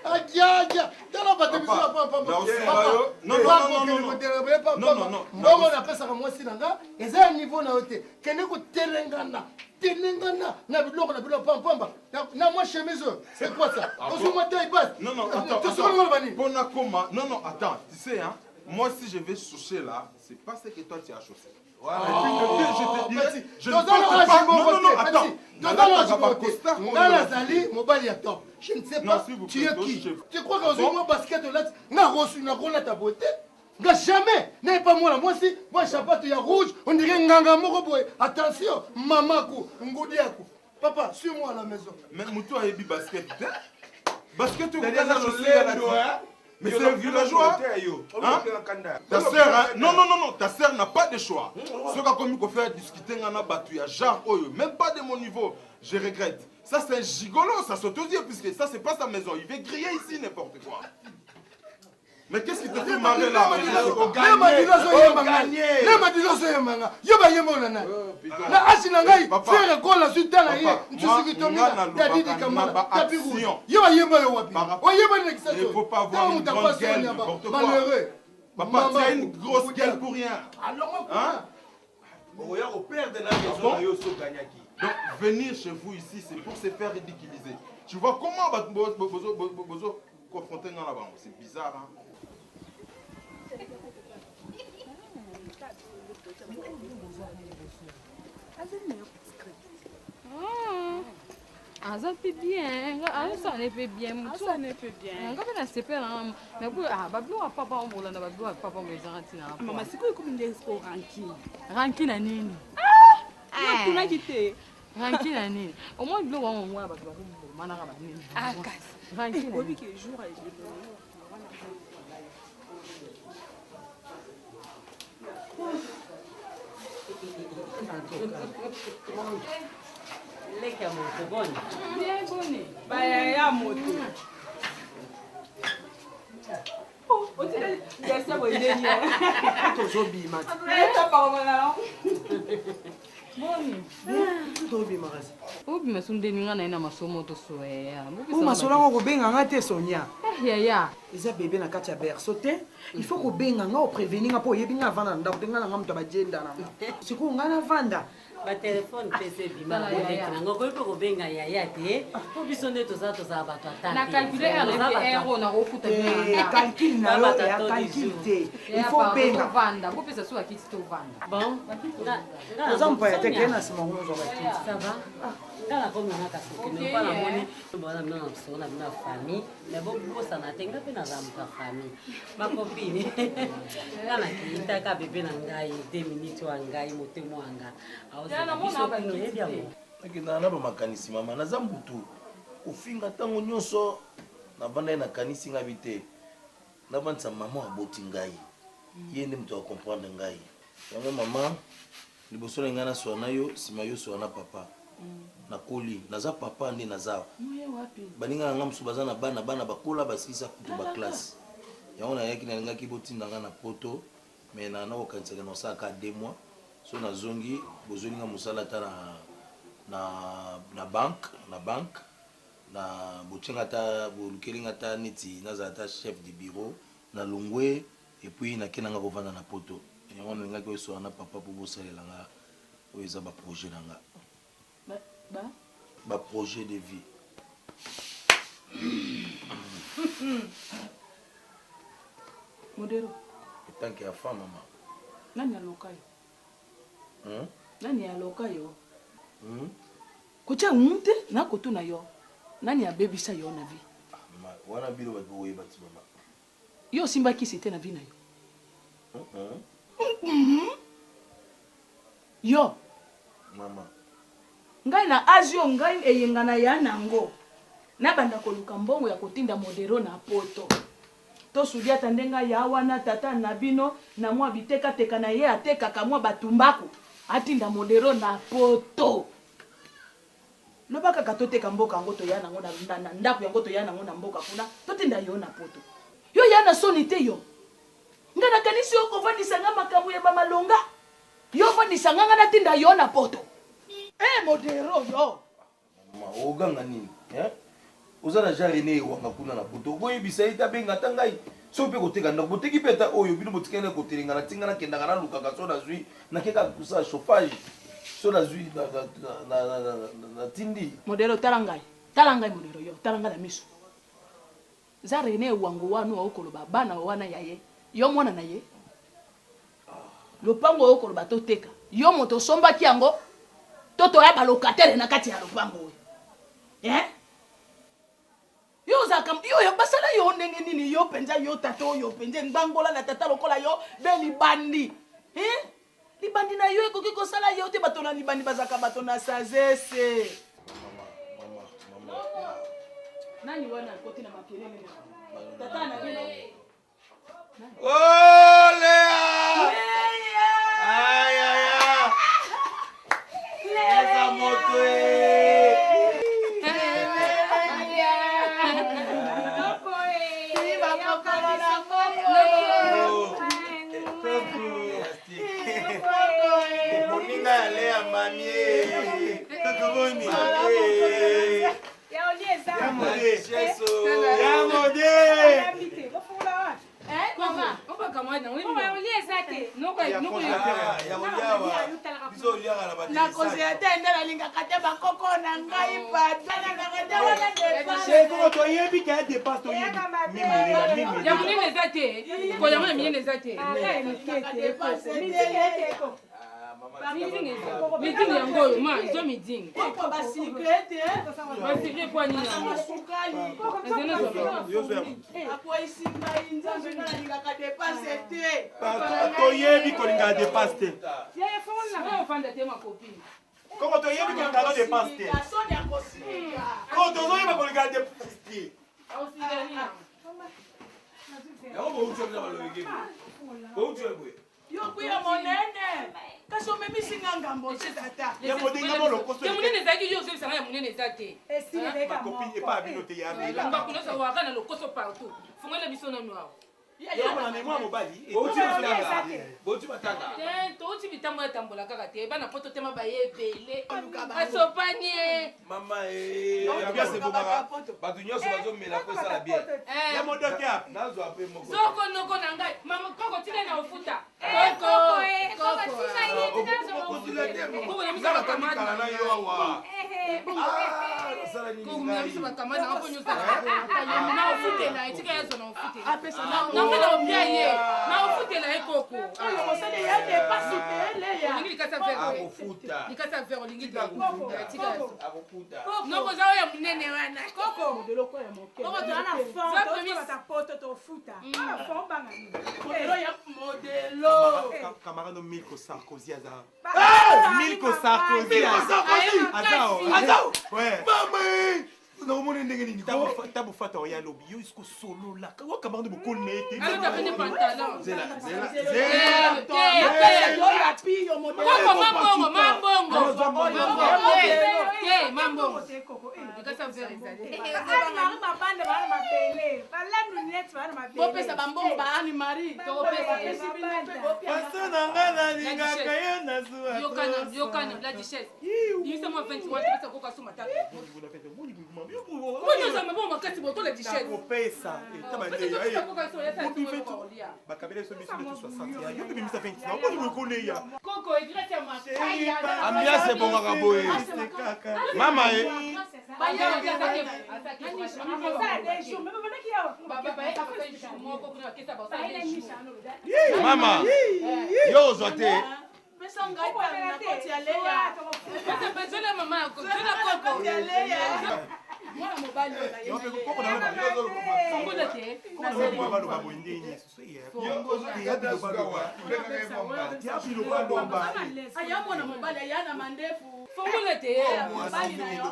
Adia adia. Tala bato biso Papa, pa pa pa. na osunga yo. Non, non, non, non, non. Non, non, non. Mbongo napesaka mwasi na nga eza ya niveau na yo te. Kende kotelengana. Telengana na biloko na biloko pamba pamba. Na mwa chemise oyo. C'est quoi ça? Ah Ozwi bon? mwa taille basse. Non, non, attends. Tosoki attends. ngolo bani. Pona koma. Non, non, attends. Tu sais, hein, moi, si je vais chaucher là, c'est pas ce que toi tu as chaussé. Voilà. Et puis, je te dirais, Petit. je ne Toza porte na pas. âge Non, moko non, non, te, attends. petit. Toza na âge Nalataka moko te. bacostard oyo Nga olati. nazali mobali ya top. Je ne sais Non, pas s'il vous tu plaît, es qui. je- Tu crois que Ah bon? ozwi mwa basket olati nga rosu nakolata boye te. Nga jamais naye pa mwana mwasi mwa sapato ya rouge on dirait nganga moko boye. Attention, mamaku ngudi yaku. Papa, suis-moi à la maison. Mais mutu ayebi basket te. Basket oyo C'est-à-dire, kokaza ça, chaussure lelo, alati. hein? Mais Yo, c'est un yo, villageois. yo, yo, Hein? yo, yo, Ta yo, sœur, hein? yo, Non, non, non, non, ta sœur n'a pas de choix. Ce qu'a commis qu'on fait discuter nga na batu ya genre oyo, même pas de mon niveau, je regrette. Ça c'est un gigolo, ça saute aux yeux puisque ça c'est pas sa maison. Il veut griller ici n'importe quoi. Mais qu'est-ce qui te fait marrer là? Ne madilo azoyemba ngai. Ne madilo azoyemba ngai. Yo bayemba oyo na nani? Na âge na ngai, Papa. frère Gola azwi ta na ye, Papa, Nsusuki moi, Tomina, nga nalobaka Dadidi na Kamala, ba Tapi Rouge. action. Yo bayemba yo wapi? Oyemba nini na Kinshasa Il oyo? faut pas avoir Ntango une moto grande akwasi gueule, oyo nyamba. n'importe quoi. Malheureux. Papa, Maman. tu as une grosse gueule pour rien. Hein? Oya koperdre na Ah maison bon? na yo so gagnaki. Donc, venir chez vous ici, c'est pour se faire ridiculiser. Tu vois comment bozo, bozo, bozo, bozo confronter nga na bango? C'est bizarre, hein? Azali na yo script. Aza mpe bien, azosala ne mpe bien. Asala ne mpe bien. Nga mpe nasepela nanga. Mais boye, ah, babiloko ya papa oyo bolanda babiloko ya papa oyo ezanga ntina na Mama, sikoyo ekomi nde sikoyo rancune. Rancune na nini? Natunaki te. Rancune na nini? Omoni biloko yango wana bato bakobomanaka banini. Ah, kasi. Rancune na Oyebi nini? ke jour ya Leki ya moto boni. Bien boni. Bayaya moto. Otikali garcia boye ndeni. Tozobima. Boni. Tozobima kasi. Obima so ndeni nga na ye na masomo tosoya yaya. Po masolo yango kobenga nga te Sonia. Yaya. Eza bebe na kati ya berceau te. Il faut kobenga nga oprévenir nga mpo oyebi nga avanda na ndako te nga na nga moto ya bajenda na nga. Sikoyo nga navanda. Batelefone mpe se ebima Tala, boleki yaya. nango okoki mpe kobenga yaya te mpo biso nde toza tozala bato ata Na calcule heure na ye heure oyo nakokuta bino na Eh, ndako. calcul na yo ya calcul te. Il faut benga. Tovanda, bopesa so bakiti tovanda. Bon, Oza mopaya te kee na nsima kuna ozwa bakiti. Ça va? Nga nakomi nanga kasi Ok, mpo namoni bona bino na biso na bino ya famille mais bobosana te nga mpe naza moto ya famille bakopine nga nakeyitaka bebe na ngai de minute wa ngai motema wa nga aozela biso kuna oyebi yango. Nakendaka na bamakanisi mama, naza mutu kofinga ntango nyonso. Navandaki nakanisi ngai bi te navandisa mama aboti ngai, ye nde moto acomprendre ngai. Yango mama, liboso na ngai naswala na yo, nsima yo swala na papa. Nakoli, naza papa nde naza. Moye wapi? Baninga na ngai mosusu baza na bana, bana bakola, basilisa kutu baklasse. Yango nayaki, nalingaki botinda ngai na poto, mais na nakokanisaka na osalaka 2 mois so nazongi, bozweli nga mosala ata na banque, na banque na botienga ata bolukeli nga ata neti nazala ata chef de bureau na longwe, et puis nake nanga kovanda na poto. Yango nalingaki oyesola na papa mpo bosalela nga oyo eza baprojet na nga. Ba ba Baprojet de vie. Modero, Etanke ya fa mama. Nani aloka yo? Hmm? Nani aloka yo? Hmm? Kotia mu te nakotuna yo. Nani abebisa yo na vie? Mama, wana bino bato bokoyeba ti mama. Yo osimba kisi te na vie na yo. Hmm? Yo, Mama. Ngai na age oyo ngai eyenga na ya nango. Nabanda koluka mbongo ya kotinda Modero na poto. Tosudiata ndenge aya wana tata na bino na mwa bitekateka na ye atekaka mwa batumbaku atinda Modero na poto. Loba kaka toteka mboka yango toya nango na, na, na ndako yango toya nango na mboka kuna totinda yo na poto. Yo ya na soni te yo. Nga nakanisi yo kovandisa nga makambo ya bamalonga. Yo ovandisa nga nga natinda yo na poto. Eh Modero yo. Mama, oganga nini? Hein? Oza na Jean René Ewanga kuna na poto. Okoyebisa ye te abenga ata ngai. Soki mpe koteka ndako, boteki mpe ata oyo bino botikali na kotelenga na tinga nakendaka nalukaka so nazwi nakeka kosala chauffage so nazwi natindi. Modero tala ngai. Tala ngai Modero yo, tala ngai na miso. Za René Ewango wana okoloba bana wana ya ye. Yo mwana na ye. Lopango oyo okoloba toteka. Yo moto osombaki yango to toya ba locataire na kati ya lopango oyo. Hein? Yo ozalaka yo yo basala yo ndenge nini yo penza yo tata oyo penza ngbangola na tata lokola yo be libandi. Hein? Libandi na yo ekoki kosala yo te bato na libandi bazalaka bato na sagesse. Nani wana akoti na makelele na? Tata na bino. Oh, Léa! Aïe, aïe, aïe! Eza moto e! Moninga ya Léa mamie! Kokoboni! Ya mode! Na congélateur nde nalingaka te bakoko na ngai Koko toyebi ke ya dépense toyebi. Mimelela mimelela. Ya monene eza te, koyango ya minene eza te. Midingi yango oyo ma ezwa midingi. Basikre kwa nini yango? Akweyisi ngai nzambe nga nalingaka depense te. Toyebi kolingaka depense te. Ofanda te makopi. Koko toyebi kolingaka depense te. Soni akosilika. Koko tozoyeba kolingaka depense te. Yango bouti oyo balobeki boye. Bouti oyo boye. Yo kuya monene kasi omemisi nga ngambo te tata. Ya modenga mo lokoso. Ya monene ezalaki yo ozobisa nga ya monene eza te. Makopi epa bino te ya mela. Makopi nyonso waka na lokoso partout. Fungola biso nanu awa. Yango na mémoire mobali. Bouti matanga. Bouti matanga. Te touti bitambo ya tambola kaka te bana poto tema baye ebele. Basopani ye. Mama eh ambiance ebongaka. Bato nyonso bazomela po esala bien. Ya modoki apa. Nazwa pe moko. Zoko noko na ngai. Mama koko tika na ofuta. Koko. Koko. Nga natami kala na yo awa. Nasala nini Koko na biso ngai? bakamati na mpo nyonso. Na ofutela etika ya zona ofutela. Na ngana opia ye. Na ofutela ye koko. Oyo kosala ya depense te leya. Olingi likasa vert. Akofuta. Likasa vert olingi te. Akofuta. Tika ya zona. Akofuta. Noko za oyo ya monene wana. Koko. Koko toza na fond, tozobata poto tofuta. Wana fond obanga nini? Modelo ya modelo. Camarade Milko Sarkozy aza. Ba- Milko Sarkozy. Milko Sarkozy. Aza o. Aza o. Ouais. Mama eh. Nakomona ndenge nini ko? Tabu fata oya lobi yo isiko sololaka wa camarade bokoli na ye te. Alota pene pantalon. Zela, zela, Te, zela. te, te. Yo ya piyo modelo. Koko mambongo, mambongo. Mambongo. Te, te, mambongo. Likasa vert ezali. Anne-Marie mabanda baa na mabele balandu net baa na mabele bopesa bambongo ba Anne Marie. Tokopesa. Pasa na nga nalingaka yo nazwa. Yokana, yokana, la duchesse. Bimisa mwa 20 wana topesa koko asomba ta. Oyo oza mabongo makasi boye to la duchesse. Nakopesa. Topesa koko asomba ya sa kolia. Bakabela biso biso biso 60 ya. Yo mpe bimisa 20 na oboni boye koleya. Koko egresi ya makaya. Ambiance ebongaka boye. Mama eh. Mama, yo ozwa te. Pesa ngai tano na koti ya leya. Mwana mobali oyo na ye na leya. Baloba boye ndenge nini susu Aya mwana mobali aya na mandefu. Fongola te. Mobali na yo.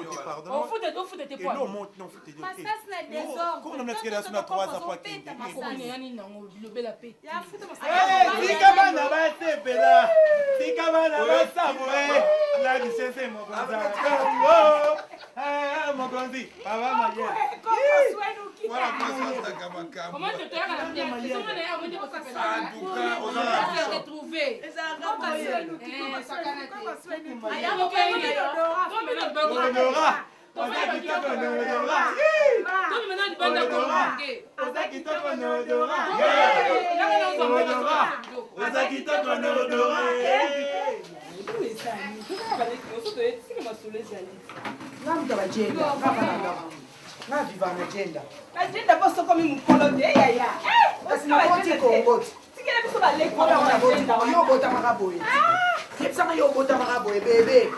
Ofute ofute te Elo po. monte non fute Masasi na désordre. Comme on a tiré la 3 ans fois kende. Makopine yani nango bilobela pe. Tika bana basepela. Tika bana basabwe. La richesse mokonzi. Kongo. Ah mokonzi. Baba mayele. Wana place azalaka makambo. Comment tu te la bien? C'est mon air, on dit que ça fait. En tout cas, oza na Se retrouver. Ezalaka boye. Aya mobali na yo. Honora. Oza kitoko na odora. Odora. Oza kitoko na odora. Odora. Oza kitoko na odora. Nga moto ya bajenda nga bana nga viva na jenda Bagenda mpo sokomi mokolo te yaya. kasi naboti kongo ti Tikela biso baleki wana bagenda yo obotamaka boye yebisanga yo obotamaka boye bebe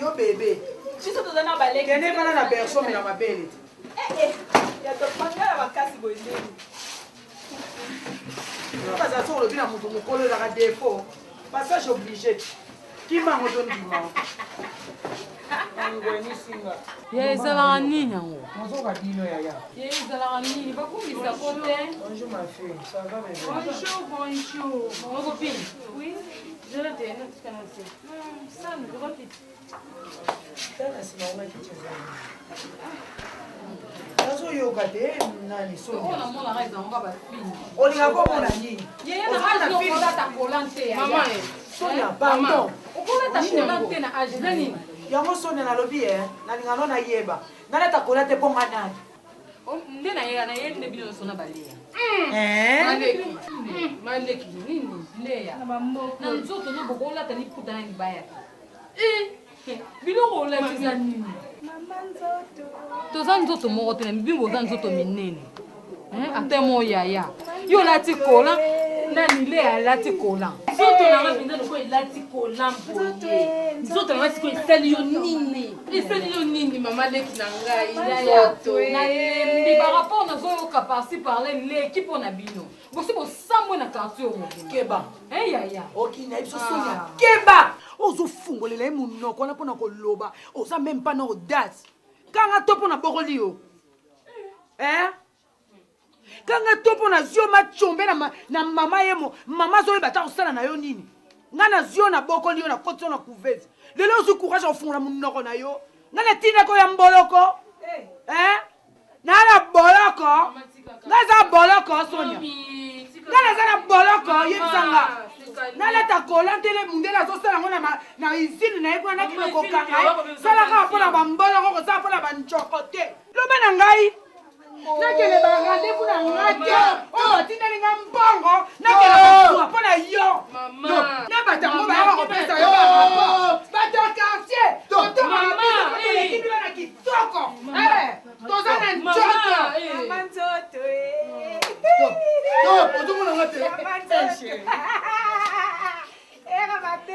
yo bebe Biso toza na baleki. kende bana na berceau mela mabele te Eh, eh, ya topanga ya makasi boye ndeni. bazala soki olobi na moto mokolo ezalaka défaut passage obligé kimango tondima ngwenisinga Ya ezalaka nini yango? nazoka bino yaya Ya ezalaka nini? Bakumbisako te. bonjour ma fille ça va bébé Bonjour, bonjour. Mon copine. Oui. Je le te, tika na se. Sanu, tokopita. tala nsima wana kiti ezali nazoyoka te nani Oyo namonaka ezalaka bafini. olinga komona nini Yeye na Oza age na yo film. okolata kolan te. Mama eh. Sonia, pardon. Okolata kolan te na age eza nini? yango sonia nalobi e nalinga no nayeba nalata kola te mpo nga nani Nde nayela nayeli nde bino nyonso na baleya. Eh? Maleki. Maleki nini? Leya. Na nzoto no bokolata liputa na libaya te. Eh, biloko olati eza nini? Toza nzoto moko te na mibimbo oza nzoto minene. Eh, ata mo yaya. Yo olati kola. Nani le alati kolan. Nzoto na nga mpenza lokola elati kolan boye. Nzoto na nga sikoyo esali yo nini? Esali yo nini mama leki na ngai? Nzoto nalembi par rapport nazoyoka parci parle leki mpo na bino bosi bosambwe na quartier oyo mobimba. Keba. Eh, yaya okina biso sonia keba ozofungolela ye monoko wana mpona koloba oza meme pas na audace kanga to mpo na bokoli yo eh? Kanga to mpo na zio machombe na, ma, na mama ye mo mama azoyeba ata kosala na yo nini ngai na zio na bokoli yo na koti yo na couveuse lelo ozwi courage ya kofungola monoko na yo ngai natindako ya mboloko eh? Naa na boloko ngai aza boloko sonia ngai naza na boloko yebisa nga nalata kola ntele mundele azosala yango na usine na ye kuna nakende kokanga ye sala kaka mpo na bamboloko kosala mpo na banjoko te loba na ngai nakende ba rendez-vous na nga te oyo batindeli nga mbongo nakende kozwa mpo na yo na bato yango bayaka kopesa yo barapport bato ya quartier totongaka biso mpo toleki bino na kitoko toza na nzoto ozomona nga te Era mabe.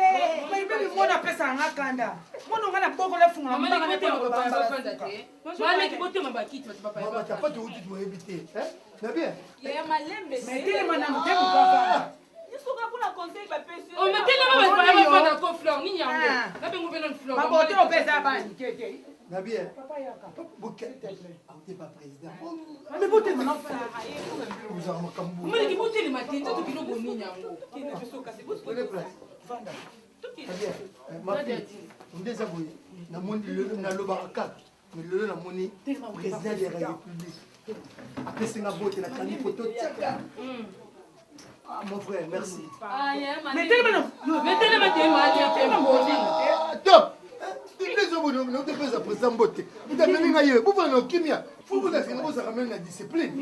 Baby mwana apesaka nga kanda. Mwana nga na boko la fungola mbanga na tolo bamba. Maleki botema bakiti bato bapaya. Mama chapati outi toyebi te. Eh? Na bien. Ya malembe. Mais telema na motema papa. Yosoka kuna conseil bapesi. Oh mais telema bato bapaya bafanda ko fleur nini yango. Babengo mpe nani fleur. Mabote opesa bani te te. Na bien. Papa yaka. Boke. Te pas président. Mais botema na Ozala makambo. Maleki botelema te nzoto biloko nini yango. Prenez place. Vanda. Ma fille, nde eza boye namoni lelo nalobaka kaka mais lelo namoni président de la république apesi nga bote nakangi foto tiaka Ah, mon frère, merci. Mais telema mais telema te Ah, Top topesa président mbote moto amemi ngai ye bovanda na okimia fo bozalaka bozalaka meme na discipline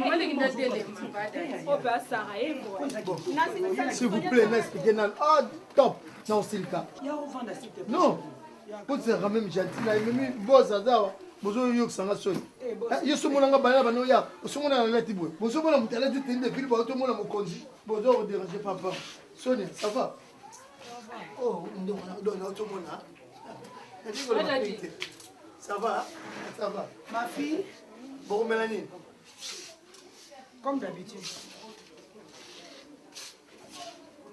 s'il vous plaît na expliquer nanu ah top na osilika non bozalaka meme gentil na ememi bos aza awa bozoyokisa nga soni yo somona nga bana bana oya osomona alati boye bozomona moto alati teni de ville baotomona mokonzi bozo koderange papa sonia ça va oh naotomona ça va ça va ma fille bokomela nini comme d'habitude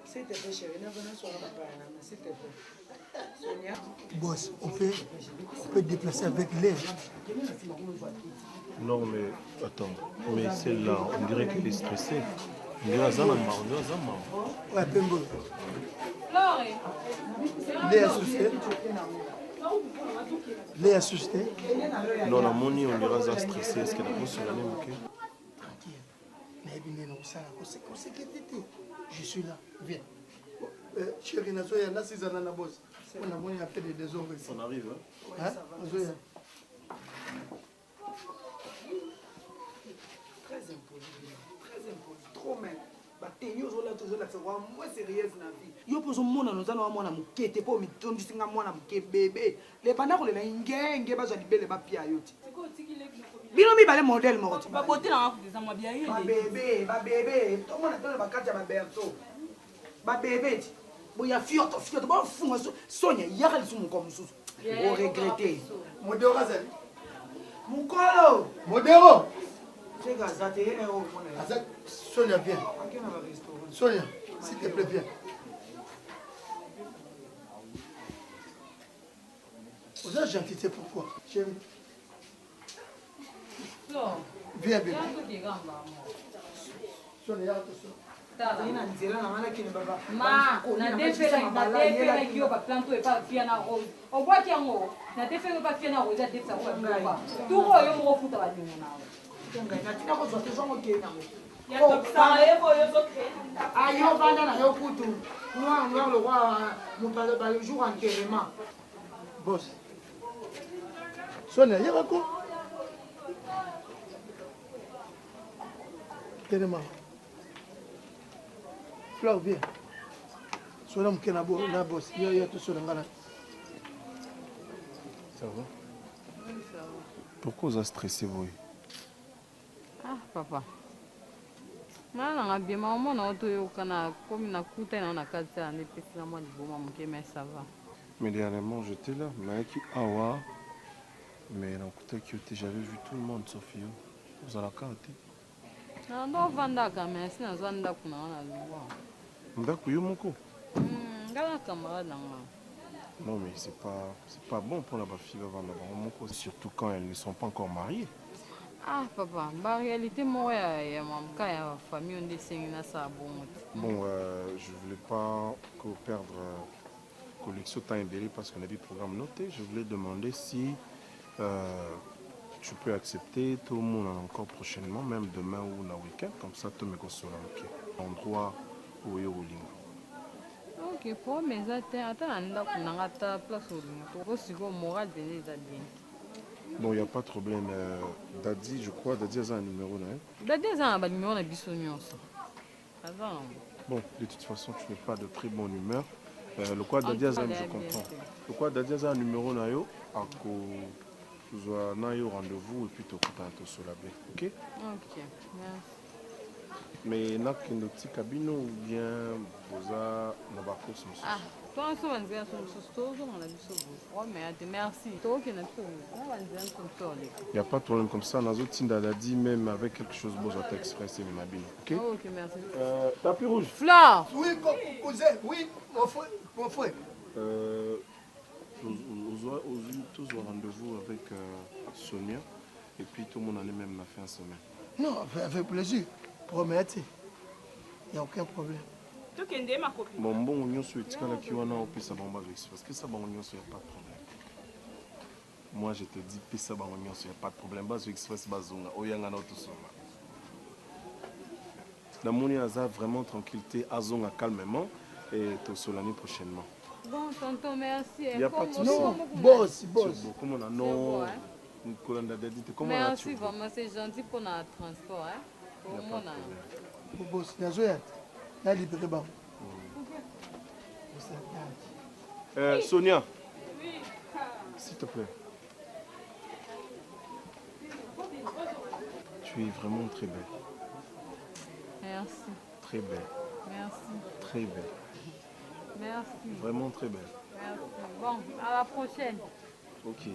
s'il te plaît chérie navana soka bapaya nanga s'il te plaît Sonia. Boss, on peut, on peut déplacer avec l'air. Non, mais attends, mais celle-là, on dirait qu'elle est stressée. On dirait Azana on dirait Azama. Ouais, Pembo. L'air assusté. L'air assusté. Non, la moni, on dirait Aza stressée. Est-ce qu'elle a sur la même, ok Tranquille. nayebi nde nakosala kosekete te je suis là viens chéri nazoya nasizana na boss mpo namoni un peu de désordre ici On arrive, hein Hein? nazoya Très impoli, très impoli, trop même. bateni ozolata ozolakisa kwa moins sérieuse na vie yo mpo ozomonana oza na wa mwana moke te mpo omitondisi nga mwana moke bebe lebanda kolela ngenge bazwa libele bapia yo te bino mibale modele moko te babote na nga eza mwa bia yo babebe babebe tomona tona bakati ya baberceau babebe ti boya fioto fioto bofunga sonia yaka lisumu mokolo mosusu oregrete modero azali mokolo modero seka aza te ye na yo omona aza sonia viens sonia s'il te plaît viens oza gentil c'est pourquoi chérie viens bébé sonia yaka toso na nzela na nga nakende ma nadefelaki yo baplante oyo epa fia na rose obwaki yango nadefelaki epa fia na rose adefisa yango babiloko turo oyo moko ofuta baningo na yo natina kozwa te zongo okei nango ayo vanda na yo kutu noir noir le roi le jour enterrement boss sonia yaka ko telema fleur viens sola moke na boss yo yo tosola nga na ça va pourquoi oza stressé boye ah papa. Nga nanga bien mama mwana oyo toyokana komi nakutani nango na kati ya nde epesi nga mwa liboma moke mais ça va. Mais dernièrement j'étais là, nayaki awa mais nakutaki yo te, j'avais vu tout le monde sauf yo. Ozalaka awa te? Na ndo ovandaka mais si nazwa ndako na nga na lua. Ndako yo moko? Nga na camarade na nga. Non mais c'est pas c'est pas bon pour la fille bavanda bango moko surtout quand elles ne sont pas encore mariées. Ah papa, ba réalité moko ya ya mamka ya famille oyo nde esengi nasala bongo te. Bon, je voulais pas que perdre collection temps ebele parce qu'on a vu programme noté. Je voulais demander si tu peux accepter tout le monde encore prochainement, même demain ou na week-end, comme ça tout me consola ok. Endroit où yo olinga. Ok, problème eza te, ata na ndako na nga ata place olinga to po sikoyo moral mpenza eza bien te. Bon, il n'y a pas de problème. Daddy, je crois, Daddy a un numéro là. Hein? Daddy aza na ba numéro na biso nyonso. Aza nango. Bon, de toute façon, tu n'es pas de très bonne humeur. Le quoi Daddy En tout Azam, cas, je bien comprends. sûr. Le quoi Daddy Azam, numéro na yo, ako tozwa na yo rendez-vous et puis tokutana tosola be, ok? Ok, merci. Mais nakende otika bino ou bien boza na bacourse mosusu? Ah, toi so banzela so mosusu tozonga na biso boye. Oh, mais ate merci. Tokokende na biso boye. Na banzela biso mosusu oleka. Il n'y a pas de problème comme ça. Nazotinda Dadi même avec quelque chose bozwa ta express et mema bino, ok? Oh, ok, merci. Tapis rouge. Flore. Oui, cousin, oui, mon frère, mon frère. Tozwa rendez-vous avec Sonia et puis tout le monde allait même la fin de semaine. Non, avec plaisir. Promets, il n'y a aucun problème. Tokende ma copine. Bon, mbongo nyonso etikalaki wana opesa bango bazwa express. Parce que ça bango nyonso, y a pas de problème. Moi je te dis pesa bango nyonso, y a pas de problème. Bazwa express bazonga, oyanga na otosonga. Namoni aza vraiment tranquille te, azonga calmement et tosolani prochainement. Bon, tonton, merci. Y a pas de souci. Non, boss, boss. Comment on a C'est non beau, hein? Kolanda Dadi te, comment on a Merci tu vraiment, c'est gentil pour notre transport, hein? Pour Y a pas de mon problème. Boss, nazoya te. Na libéré bango. Sonia. Oui. S'il te plaît. Tu es vraiment très belle. Merci. Très belle. Merci. Très belle. Merci. Vraiment très belle. Merci. Bon, à la prochaine. Ok.